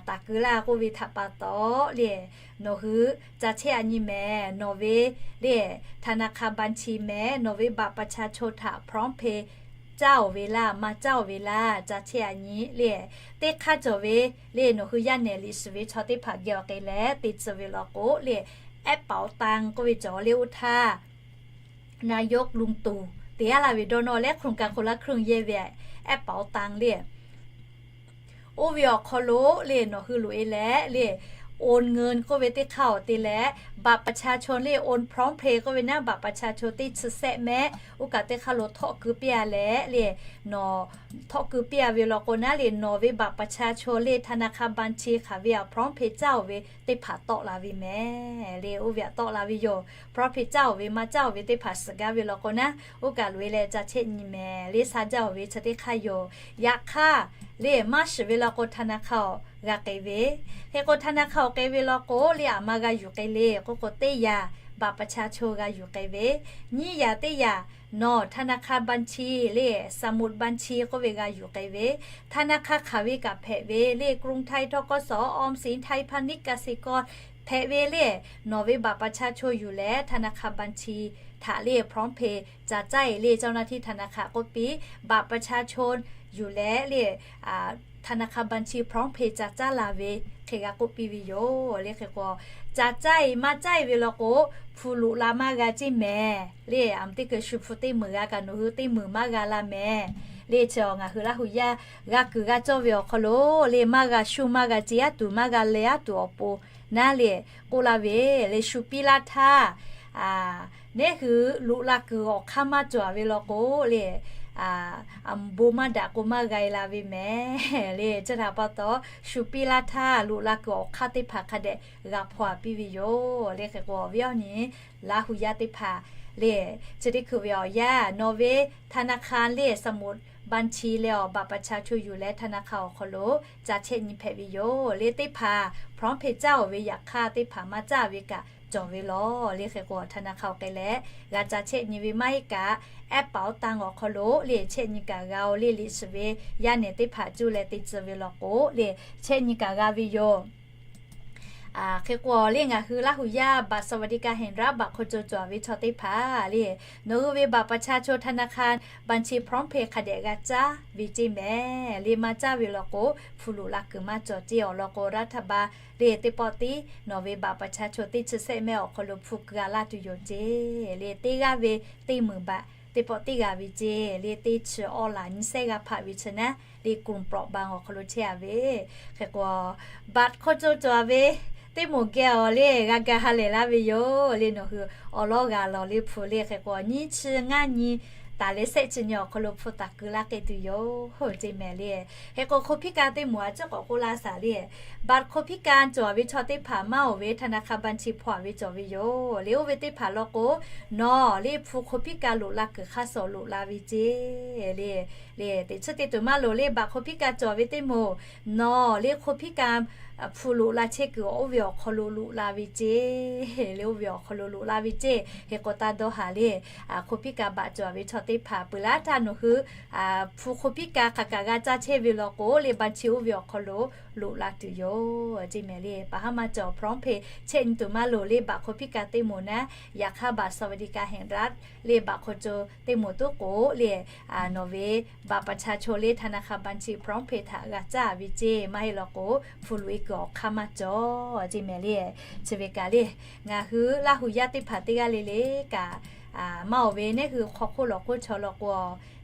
taˍ keu laˇ k'oˆ ve htaꞈ pa taw le, nawˬ hui ca chehˇ a nyi mehˍ. Nawˬ ve le ธนาคารบัญชี mehˍ, nawˬ ve บัตรประชาชน htaꞈ พร้อมเพย์ caˇ-oˬ ve laˇ, maˇ caˇ-oˬ ve laˇ, ca chehˇ a nyi le. Teˇ hk'aˇ cawˬ ve le, nawˬ hui yaˇ nehˬ liꞈ shiˍ ve chaw teˇ hpaˍ geh awˬ k'ai leh te tcuh ve law k'o le, แอปเป๋าตัง k'oˆ ve cawˬ le. Oˇ htaˇ นายกลุงตู่ te-a laˇ ve dawˇ nawˇ leh โครงการคนละครึ่ง yehˇ ve แอปเป๋าตัง le. Oˇ ve awˬ hk'aw lo le nawˬ hui loꞈ-e leh le, โอนเงิน k'oˆ ve teˇ hk'aˇ awˬ te leh, บัตรประชาชน le โอน พร้อมเพย์ k'oˆ ve naˉ บัตรประชาชน teˇ chi sehˆ mehˆ, oˇ kaꞈ teˇ hk'aˇ lo htawˆ keu piˇ-a leh le, nawˬ htawˆ keu piˇ-a ve law k'o naˉ le, nawˬ ve บัตรประชาชน le ธนาคารบัญชี hk'aˬ ve aꞈ พร้อมเพย์ caˇ-oˬ ve teˇ hpaˍ tawˆ la ve mehˍ le. Oˇ ve aꞈ tawˆ la ve yoˬ. พร้อมเพย์ caˇ-oˬ ve maˇ caˇ-oˬ ve teˇ hpaˍ suhˍ gaˇ ve law k'o naˉ, oˇ kaꞈ loꞈ-e leh ca chehˇ nyi mehˍ le, sha jaˇ-oˬ ve chi teˇ hk'aˇ yoˬ. Yaꞈ hk'aˇ le maˇ shiˍ ve law k'o ธนาคาร awˬ g'a k'ai ve. Hk'e k'o ธนาคาร awˬ k'ai ve law k'o le, aˬ ma g'a yuˬ k'ai le k'oˆ k'o, teˇ yaꞈ บัตรประชาชน g'a yuˬ k'ai ve. Nyiˇ yaꞈ teˇ yaꞈ nawˬ ธนาคารบัญชี le สมุดบัญชี k'oˆ ve g'a yuˬ k'ai ve. ธนาคาร hk'aˬ ve kaꞈ hpehꞈ ve le, กรุงไทย ทกส, ออมสิน, ไทยพาณิชย์, กสิกร hpehꞈ ve le. Nawˬ ve บัตรประชาชน yuˬ leh ธนาคารบัญชี htaꞈ le พร้อมเพย์ ca caˇ-e le, เจ้าหน้าที่ธนาคาร k'oˆ piˇ. บัตรประชาชน yuˬ leh le ธนาคารบัญชี พร้อมเพย์ ca caˇ la ve hk'e g'a k'oˆ piˇ ve yoˬ le. Hk'e k'o, ca caˇ-e maˇ caˇ-e ve law k'o, hpu loꞈ la maˇ g'a ceˇ mehˍ le. Aˬ mvuh teˇ keu shu hpu teˇ meunˍ g'a kaꞈ nawˬ hui teˇ meunˍ maˇ g'a la mehˍ le. Chi ngaˬ hui Laˇ hu yaˇ g'a kuiˬ g'a cawˇ ve awˬ hk'aw lo le, maˇ g'a shu maˇ g'a ce aˉ tuˬ, maˇ g'a leh aˉ tuˬ awˬ pon naˉ le k'oˆ la ve le, shu piˇ laˇ htaˇ, neˉ hui loꞈ la kuiˬ awˬ hk'aˇ maˇ cawˬ ve law k'o le, aˬ mvuh bon maˇ daꞈ k'o maˇ g'a-e la ve mehˍ le. Chi htaꞈ pa taw, shu piˇ laˇ htaˇ loꞈ la kuiˬ awˬ hk'aˇ teˇ hpaˍ hk'a dehꞈ g'a hpaw-a piˇ ve yoˬ le. Hk'e k'o, awˬ viˉ awˬ nyi Laˇ hu yaˇ teˇ hpaˍ le, chi teˇ hkui ve awˬ yanˇ nawˬ ve ธนาคาร le สมุดบัญชี leh awˬ บัตรประชาชน yuˬ leh ธนาคาร awˬ hk'aw lo ca chehˇ nyi hpehꞈ ve yoˬ le. Teˇ hpaˍ พร้อมเพย์ caˇ-oˬ ve yaꞈ hk'aˇ, teˇ hpaˍ maˇ caˇ ve kaꞈ cawˬ ve lawˬ le. Hk'e k'o, ธนาคาร awˬ k'ai leh g'a ca chehˇ nyi ve maˇ heˆ kaꞈ, แอปเป๋าตัง awˬ hk'aw lo le chehˇ nyi kaꞈ g'a-oˬ le. Liꞈ shiˍ ve yaˇ nehˬ teˇ hpaˍ cuˇ leh te tcuh ve law k'o le, chehˇ nyi kaꞈ g'a ve yoˬ. Hk'e k'o le, ngaˬ hui Laˇ hu yaˇ บัตรสวัสดิการแห่งรัฐ บัตรคนจน cawˬ ve chaw teˇ hpaˍ le, nawˬ hui ve บัตรประชาชน ธนาคารบัญชี พร้อมเพย์ hk'a dehꞈ g'a caˇ ve ceˇ mehˍ le. Maˇ caˇ ve law k'o, hpu loꞈ la kuiˬ maˇ cawˬ ceˇ. Awˬ lawn k'o, รัฐบาล le teˇ pawˆ tiˉ nawˬ ve บัตรประชาชน teˇ chi sehˆ mehˆ awˬ hk'aw lo hpu keu-a laˇ tuˬ yoˬ ceˇ le. Teˇ g'aˇ ve teˇ meunˍ บาท teˇ pawˆ tiˉ g'a ve ceˇ le. Teˇ chi awˇ laˬ nyiˇ sehˆ g'a hpaꞈ ve chi naˉ le, กลุ่มเปราะบาง awˬ hk'aw lo chehˇ-a ve. Hk'e k'o, บัตรคนจน cawˬ ve teˇ moˍ geh awˬ le g'a ga ha lehˬ laˇ ve yoˬ le. Nawˬ hui awˬ lawˉ g'a lawˬ le hpu le. Hk'e k'o, nyiˇ chi ngaˇ nyi taˍ leh sehˆ chi nyi awˬ hk'aw lo hpu taˍ keu laˇ k'ai tuˬ yoˬ ceˇ mehˍ le. Hk'e k'o, คนพิการ teˇ moˍ a ciˉ k'awꞈ k'oˆ laˇ shaˍ le, บัตรคนพิการ cawˬ ve chaw teˇ hpaˍ maˇ-oˬ ve ธนาคารบัญชี hpaw-a ve cawˬ ve yoˬ le. Oˇ ve teˇ hpaˍ law k'o, nawˬ le hpu คนพิการ loꞈ la kuiˬ hk'aˇ suh loꞈ la ve ceˇ le. Le teꞈ chiˉ te tuˬ maˇ loˍ le, บัตรคนพิการ cawˬ ve teˇ moˍ, nawˬ le คนพิการ hpu loꞈ la chehˇ kuiˬ oˇ ve awˬ hk'aw lo loꞈ la ve ceˇ le. Oˇ ve awˬ hk'aw lo loꞈ la ve ceˇ. Hk'e k'o, taˇ dawˇ haˍ le, คนพิการ บัตร cawˬ ve chaw teˇ hpaˍ peuˬ laˇ htaˇ nawˬ hui hpu คนพิการ hk'aˬ kaꞈ g'a caˇ chehˇ ve law k'o le, บัญชี oˇ ve awˬ hk'aw lo loꞈ la tuˬ yoˬ ceˇ mehˍ le. Paˍ haˉ maˇ cawˬ พร้อมเพย์ chehˇ nyi tuˬ maˇ loˍ le, บัตรคนพิการ teˇ moˍ naˉ, yaꞈ hk'aˇ บัตรสวัสดิการแห่งรัฐ le บัตรคนจน teˇ moˍ tuˉ k'o le, nawˬ ve บัตรประชาชน le ธนาคารบัญชี พร้อมเพย์ htaꞈ g'a caˇ ve ceˇ. Maˇ heˆ law k'o, hpu loꞈ-e kuiˬ awˬ hk'aˇ maˇ cawˬ ceˇ mehˍ le. Chi ve kaꞈ le, ngaˬ hui Laˇ hu yaˇ teˇ hpaˍ teˇ g'aˇ le le kaꞈ, maˇ-oˬ ve neˉ hui hk'aw hk'oˆ lawˬ hk'oˆ chaw law k'o,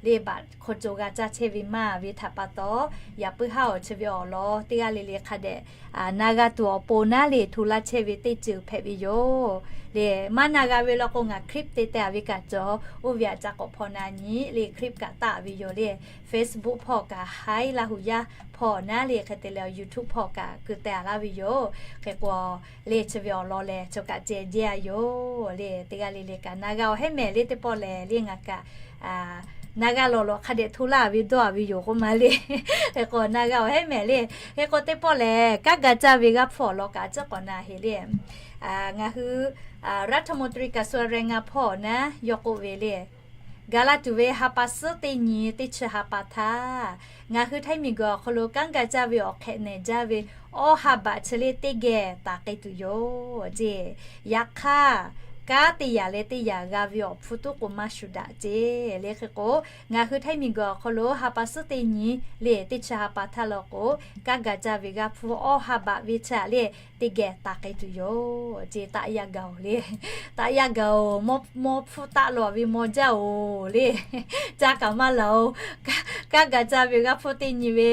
le บัตรคนจน g'a caˇ chehˇ ve maˇ ve htaꞈ pa taw, yaꞈ puiˉ haˉ awˬ chi ve awˬ lawn teˇ g'aˇ le le hk'a dehꞈ na g'a tuˬ awˬ pon naˉ le hto laˇ chehˇ ve teˇ ceuˬ hpehꞈ ve yoˬ le. Maˇ na g'a ve law k'o, ngaˬ คลิป te teh-a ve kaꞈ cawˬ. Oˇ ve aꞈ ca k'awꞈ hpaw na nyi le, คลิป kaꞈ taˆ ve yoˬ le. Facebook hpawˇ kaꞈ Hi Laˇ hu yaˇ hpawˇ naˉ le, hk'e te leh YouTube hpawˇ kaꞈ keu teh-a laˇ ve yoˬ. Hk'e k'o, le chi ve awˬ lawn lehˬ, chaw kaꞈ ceh jehˇ-a yoˬ le. Teˇ g'aˇ le le kaꞈ na g'a-oˬ hehˉ mehˍ le. Teˇ pawˆ lehˬ le, ngaˬ kaꞈ na g'a lawˬ lawˬ hk'a dehꞈ hto laˇ ve dawˇ-a ve yoˬ k'oˆ ma le. Hk'e k'o, na g'a-oˬ hehˉ mehˍ le. Hk'e k'o, teˇ pawˆ lehˬ kanˉ ga caˇ ve g'aˇ hpfuhˇ awˬ lawn kaꞈ ciˉ k'awꞈ na heˍ le. Ngaˬ hui รัฐมนตรีกระทรวงแรงงาน hpawˇ naˉ yawˇ k'oˆ ve le, Gaˬ la tuˬ ve ha pa suhˉ teˇ nyi teˇ chi ha pa htaˇ, ngaˬ hui Htaiˇ miˬguiˬ awˬ hk'aw lo kanˉ ga caˇ ve awˬ hk'ehꞈ nehˬ jaˇ ve awˇ ha baꞈ chi le teˇ geh taˍ k'ai tuˬ yoˬ ceˇ. Yaꞈ hk'aˇ, kanˉ teˇ yaꞈ leh teˇ yaꞈ g'a ve awˬ hpfuhˇ tuˉ k'o maˇ shuˍ daꞈ ceˇ le. Hk'e k'o, ngaˬ hui Htaiˇ miˬguiˬ awˬ hk'aw lo ha pa suhˉ teˇ nyi le teˇ chi ha pa htaˇ law k'o, kanˉ ga caˇ ve g'aˇ hpfuhˇ awˇ ha baꞈ ve chi le teˇ geh taˍ k'ai tuˬ yoˬ ceˇ. Taˆ yaˇ gaˬ-oˬ le. Taˆ yaˇ gaˬ-oˬ, mawˇ hpfuhˇ taˆ law ve maw jaˇ-oˬ le. Caˇ kaꞈ maˇ laˬ-oˬ. Kanˉ ga caˇ ve g'aˇ hpfuhˇ teˇ nyi ve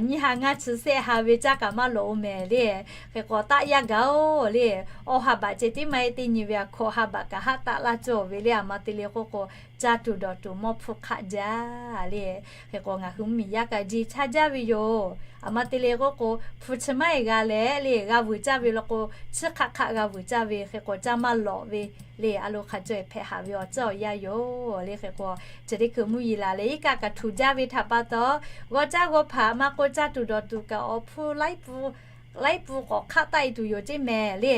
nyiˇ ha ngaˇ chi sehˆ ha ve caˇ kaꞈ maˇ laˬ-oˬ mehˍ le. Hk'e k'o, taˆ yaˇ gaˬ-oˬ le. Awˇ ha baꞈ ceh tiˉ maˇ heˆ, teˇ nyi ve a hkawꞈ ha baꞈ kaꞈ haˆ taˆ laˇ cawˬ ve le. Aˬ ma te le k'oˆ k'o, caˇ tuˬ dawˬ tuˬ mawˇ hpfuhˇ hk'aˆ jaˇ le. Hk'e k'o, ngaˬ hui mvuhˇmiˬ yaˇ kaꞈ jeˬ chaˇ jaˇ ve yoˬ. Aˬ ma te le k'oˆ k'o, hpu chi maˇ heˆ g'a leh le, g'a vuiˬ caˇ ve law k'o, chiˇ hk'aˆ hk'aˆ g'a vuiˬ caˇ ve. Hk'e k'o, caˇ maˇ lawꞈ ve le. A lo hk'a caweh hpehꞈ haꞈ ve awˬ ceuˬ awˬ yanˇ yoˬ le. Hk'e k'o, chi teˇ hkui mvuhˇ yeˬ laˬ leh iˉ kaˆ kaꞈ htuꞈ jaˇ ve htaꞈ pa taw, g'aw caˇ g'aw hpaꞈ maˇ k'oˆ, caˇ tuˬ dawˬ tuˬ kaꞈ awˬ hpfuhˇ laiˉ pun k'awꞈ hk'aˆ taˆ e tuˬ yoˬ ceˇ mehˍ le.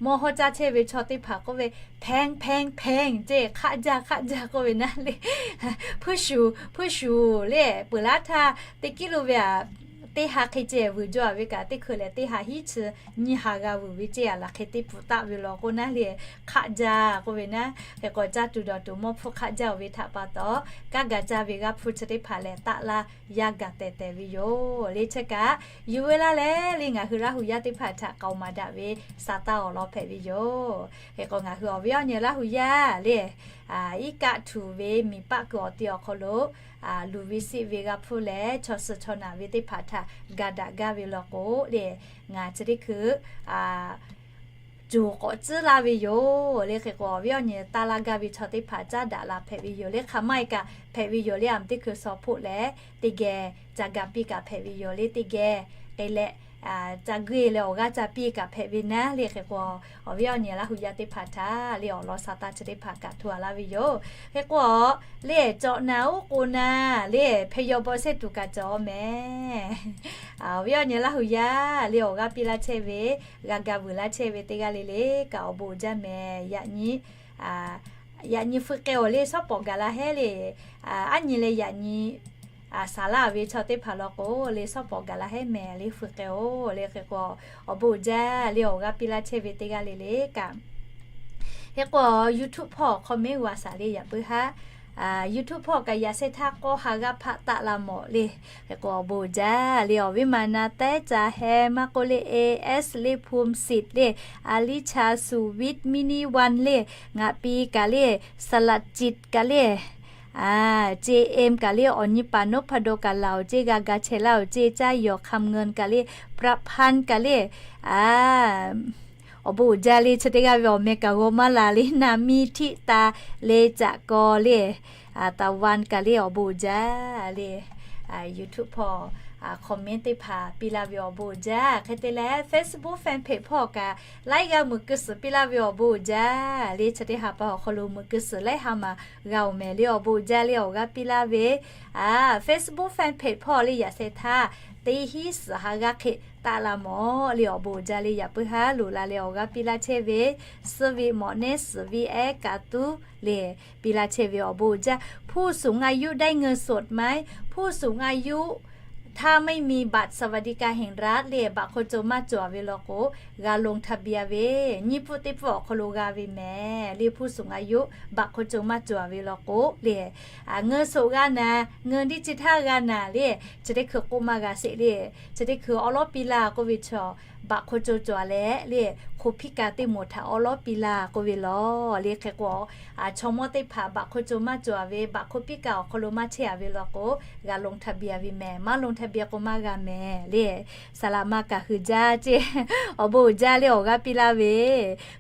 Mawˇ hawˇ caˇ chehˇ ve chaw teˇ hpaˍ k'oˆ ve, hpehˇ hpehˇ hpehˇ ceˇ, hk'aˆ jaˇ hk'aˆ jaˇ k'oˆ ve naˉ le. Hpuiˇ shuˍ hpuiˇ shuˍ le, peuˬ laˉ htaˇ teˇ kiˉ lo ve aꞈ, teˇ ha hk'e ceh vuiˬ jaw-a ve kaꞈ, teˇ hkui lehˬ teˇ ha hiˉ chi nyiˇ ha g'a vuiˬ ve ceˇ. Aˬ laˬ hk'e teˇ pun taˆ ve law k'o naˉ le, hk'aˆ jaˇ k'oˆ ve naˉ. Hk'e k'o, caˇ tuˬ dawˬ tuˬ mawˇ hpfuhˇ hk'aˆ jaˇ-oˬ ve htaꞈ pa taw, kanˉ ga caˇ ve g'aˇ hpfuhˇ chi teˇ hpaˍ lehˬ taˆ laˇ yaˇ gaˬ tehˬ tehˬ ve yoˬ le. Chi kaꞈ yuˬ ve laˇ leh le, ngaˬ hui Laˇ huˍ yaˇ teˇ hpaˍ htaꞈ k'aoˍ maˍ daꞈ ve sa taˇ awˬ lawn hpehꞈ ve yoˬ. Hk'e k'o, ngaˬ hui awˬ viˉ awˬ nyi Laˇ huˍ yaˇ le, iˉ kaˆ htuꞈ ve miˬ paˆ kuiˬ awˬ ti awˬ hk'aw lo luˬ ve siˆ ve g'aˇ hpfuhˇ leh chaw suh chaw naˬ ve teˇ hpaˍ htaꞈ ga daꞈ gaˇ ve law k'o le, ngaˬ chi teˇ hkui coˬ k'awꞈ tcuhˉ laˇ ve yoˬ le. Hk'e k'o, awˬ viˉ awˬ nyi taˇ laˇ gaˇ ve chaw teˇ hpaˍ caˉ daꞈ la hpehꞈ ve yoˬ le. Hk'aˬ maˇ e kaꞈ hpehꞈ ve yoˬ le. Aˬ miˬ teˇ hkui saw hpoˆ leh teˇ geh ca ga piˇ kaꞈ hpehꞈ ve yoˬ le. Teˇ geh k'ai leh ca guˇ e leh awˬ g'aˇ ca piˇ kaꞈ hpehꞈ ve naˉ le. Hk'e k'o, awˬ viˉ awˬ nyi Laˇ huˍ yaˇ teˇ hpaˍ htaꞈ le awˬ lawn sa taˇ chi teˇ hpaˍ kaꞈ hto a laˇ ve yoˬ. Hk'e k'o, le cawꞈ na oˉ k'o na le hpeh yaw bawˆ sehˉ tuˬ kaꞈ cawˬ mehˍ. Awˬ viˉ awˬ nyi Laˇ huˍ yaˇ le awˬ g'aˇ piˇ laˇ chehˇ ve, g'a ga vuiˬ laˇ chehˇ ve teˇ g'aˇ le le kaꞈ awˬ bon uiˍ jaˇ mehˍ. Yaꞈ nyi, yaꞈ nyi hpu k'ai-oˬ le, shawˉ pawˍ gaˬ la hehˉ le. Aˉ nyi leh yaꞈ nyi saˍ laˇ ve chaw teˇ hpaˍ law k'o le, shawˉ pawˍ gaˬ la hehˉ mehˍ le, hpu k'ai-oˬ le. Hk'e k'o, awˬ bon uiˍ jaˇ le awˬ g'aˇ piˇ laˇ chehˇ ve teˇ g'aˇ le le kaꞈ. Hk'e k'o, YouTube hpawˇ comment g'a shaˍ le yaꞈ puiˉ haˉ. YouTube hpawˇ kaꞈ yaꞈ sheh htaˇ k'awˇ ha g'aˇ hpaˆ taˆ la mawˬ le. Hk'e k'o, awˬ bon uiˍ jaˇ le awˬ viˉ ma na tehˉ ca heh maˇ k'oˆ le, A S le, Phum Sit le, Alicia, Suwit, Mini One le, ngaˬ pi kaꞈ le, Salat Cit kaꞈ le, J M kaꞈ le, awˬ nyi paˍ Nohpado kaꞈ laˬ-oˬ ceˇ, g'a ga chehˇ laˇ-oˬ ceˇ, caˇ yawˬ Kham Ngeun kaꞈ le, Praphan kaꞈ le, awˬ bon uiˍ jaˇ le. Chi teˇ g'aˇ ve awˬ meh kaꞈ g'aw maˇ la le, na miˇ htiˆ ta le caꞈ kaw le, taˍ van kaꞈ le awˬ bon uiˍ jaˇ le. YouTube hpawˇ comment teˇ hpaˍ piˇ laˇ ve awˬ bon uiˍ jaˇ. Hk'e te leh Facebook fan page hpawˇ kaꞈ laiˉ g'aˇ meuꞈ keu suhˍ piˇ laˇ ve awˬ bon uiˍ jaˇ le. Chi teˇ ha pa awˬ hk'aw lo meuꞈ keu suhˍ laiˉ ha maˬ g'a-oˬ mehˍ le awˬ bon uiˍ jaˇ le awˬ g'aˇ piˇ laˇ ve Facebook fan page hpawˇ le yaꞈ sheh htaˇ teˇ hinˉ suhˍ ha g'aˇ hk'e taˆ la mawˬ le awˬ bon uiˍ jaˇ le yaꞈ puiˉ haˉ loꞈ la leh awˬ g'aˇ piˇ laˇ chehˇ ve, suh ve mawꞈ nehˉ suhˍ ve ehˉ kaꞈ tuˉ le piˇ laˇ chehˇ ve awˬ bon uiˍ jaˇ. ผู้สูงอายุได้เงินสดไหม ผู้สูงอายุถ้าไม่มีบัตรสวัสดิการแห่งรัฐ le baꞈ hk'aw co maˇ cawˬ ve law k'o, g'a ลงทะเบียน ve nyiˇ pfuhˆ teˇ pfuhˆ awˬ hk'aw lo g'a ve mehˍ le. ผู้สูงอายุ baꞈ hk'aw co maˇ cawˬ ve law k'o le, เงินสด g'a naˍ, เงินดิจิทัล g'a naˍ le, chi teˇ hkui k'oˆ maˇ g'a sheˍ le. Chi teˇ hkui awˉ lawˉ piˇ laˇ k'oˆ ve chaw, baꞈ hk'aw co cawˬ leh le, hk'o hpiˇ ka teˇ moˍ htaꞈ awˉ lawˉ piˇ laˇ k'oˆ ve law le. Hk'e k'o, chaw mawˇ teˇ hpaˍ baꞈ hk'aw co maˇ cawˬ ve, baꞈ hk'o piˇ ka awˬ hk'aw lo maˇ chehˇ a ve law k'o, g'a ลงทะเบียน ve mehˍ. Maˇ ลงทะเบียน k'o maˇ g'a mehˍ le. Saˍ laꞈ ma kaꞈ hui jaˇ ceˇ, awˬ bon uiˍ jaˇ le awˬ g'aˇ piˇ laˇ ve,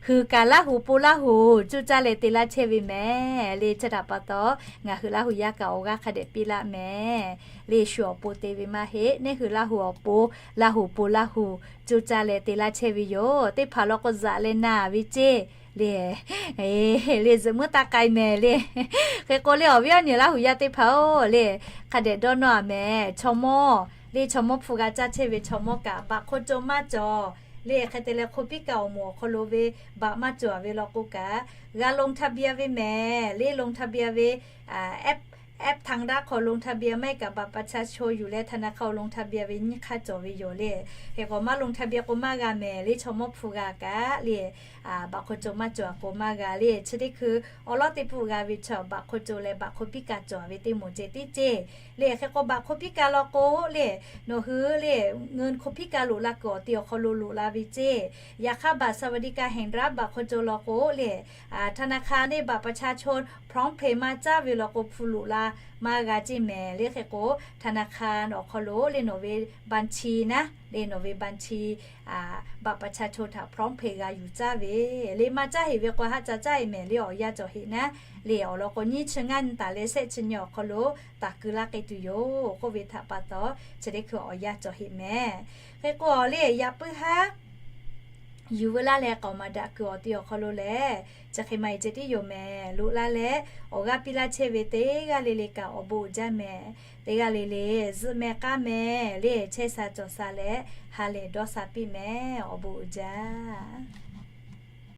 hui kaꞈ Laˇ huˍ po Laˇ huˍ cuˇ caˇ leh te laˇ chehˇ ve mehˍ le. Chi htaꞈ pa taw, ngaˬ hui Laˇ huˍ yaˇ kaꞈ awˬ g'aˇ hk'a dehꞈ piˇ laˇ mehˍ le. Shu awˬ pon te ve maˇ heˆ. Neˇ hui Laˇ huˍ awˬ pon, Laˇ huˍ po Laˇ huˍ cuˇ caˇ leh te laˇ chehˇ ve yoˬ. Teˇ hpaˍ law k'o zaꞈ leh na ve ceˇ le. Le zuhꞈ muiˉ taˇ k'ai mehˍ le. Hk'e k'o le awˬ viˉ awˬ nyi Laˇ huˍ yaˇ teˇ hpaˍ-oˬ le, hk'a dehꞈ dawˇ nawˇ a mehˍ. Chaw mawˇ le chaw mawˇ hpu g'a caˇ chehˇ ve chaw mawˇ kaꞈ baꞈ hk'aw co maˇ cawˬ Le hk'e te leh คนพิการ awˬ moˍ awˬ hk'aw lo ve บัตร maˇ cawˬ ve law k'o kaꞈ, g'a ลงทะเบียน ve mehˍ le. ลงทะเบียน ve app, app ทางด้าน hk'aw ลงทะเบียน maˇ heˆ kaꞈ บัตรประชาชน yuˬ leh ธนาคาร awˬ ลงทะเบียน ve nyiˇ hk'aˇ cawˬ ve yoˬ le. Hk'e k'o maˇ ลงทะเบียน k'o maˇ g'a mehˍ le. Chaw mawˇ hpu g'a kaꞈ le, บัตร hk'aw cawˬ maˇ cawˬ k'o maˇ g'a le. Chi teˇ hkui awˬ lawˉ teˇ pun g'a ve chaw บัตร hk'aw cawˬ leh บัตร คนพิการ cawˬ ve teˇ moˍ ceh tiˉ ceˇ. Le hk'e k'o บัตร คนพิการ law k'o le, nawˬ hui le เงิน คนพิการ loꞈ la kuiˬ awˬ ti awˬ hk'aw lo loꞈ la ve ceˇ. Yaꞈ hk'aˇ บัตรสวัสดิการแห่งรัฐ บัตร hk'aw cawˬ law k'o le, ธนาคาร le บัตรประชาชน พร้อมเพย์ maˇ caˉ ve law k'o hpu loꞈ la maˇ g'a ceˇ mehˍ le. Hk'e k'o ธนาคาร awˬ hk'aw lo le nawˬ ve บัญชี naˉ le, nawˬ ve บัญชี บัตรประชาชน htaꞈ พร้อมเพย์ g'a yuˬ caˇ ve le. Maˇ caˉ heˆ ve k'o haˆ ca caˇ e mehˍ le, awˬ yanˇ cawˬ heˆ naˉ le. Awˬ lawn k'o nyiˇ chi ngaˇ nyi taˍ leh shehˆ chi nyi awˬ hk'aw lo taˍ keu laˇ k'ai tuˬ yoˬ k'oˆ ve htaꞈ pa taw, chi teˇ hkui awˬ yanˇ cawˬ heˆ mehˍ. Hk'e k'o le yaꞈ puiˉ haˉ yuˬ veu laˇ leh k'aoˍ maˍ daꞈ kuiˬ awˬ ti awˬ hk'aw lo lehˬ, chi hk'e maˇ heˆ ceh tiˉ yoˬ mehˍ. Loꞈ la leh awˬ g'aˇ piˇ laˇ chehˇ ve teˇ g'aˇ le le kaꞈ awˬ bon uiˍ jaˇ mehˍ. Teˇ g'aˇ le le zuhꞈ meh k'aˉ meh le, chehˇ sha cawˬ sha leh ha lehˬ dawˇ sha piˇ mehˍ. Awˬ bon uiˍ jaˇ.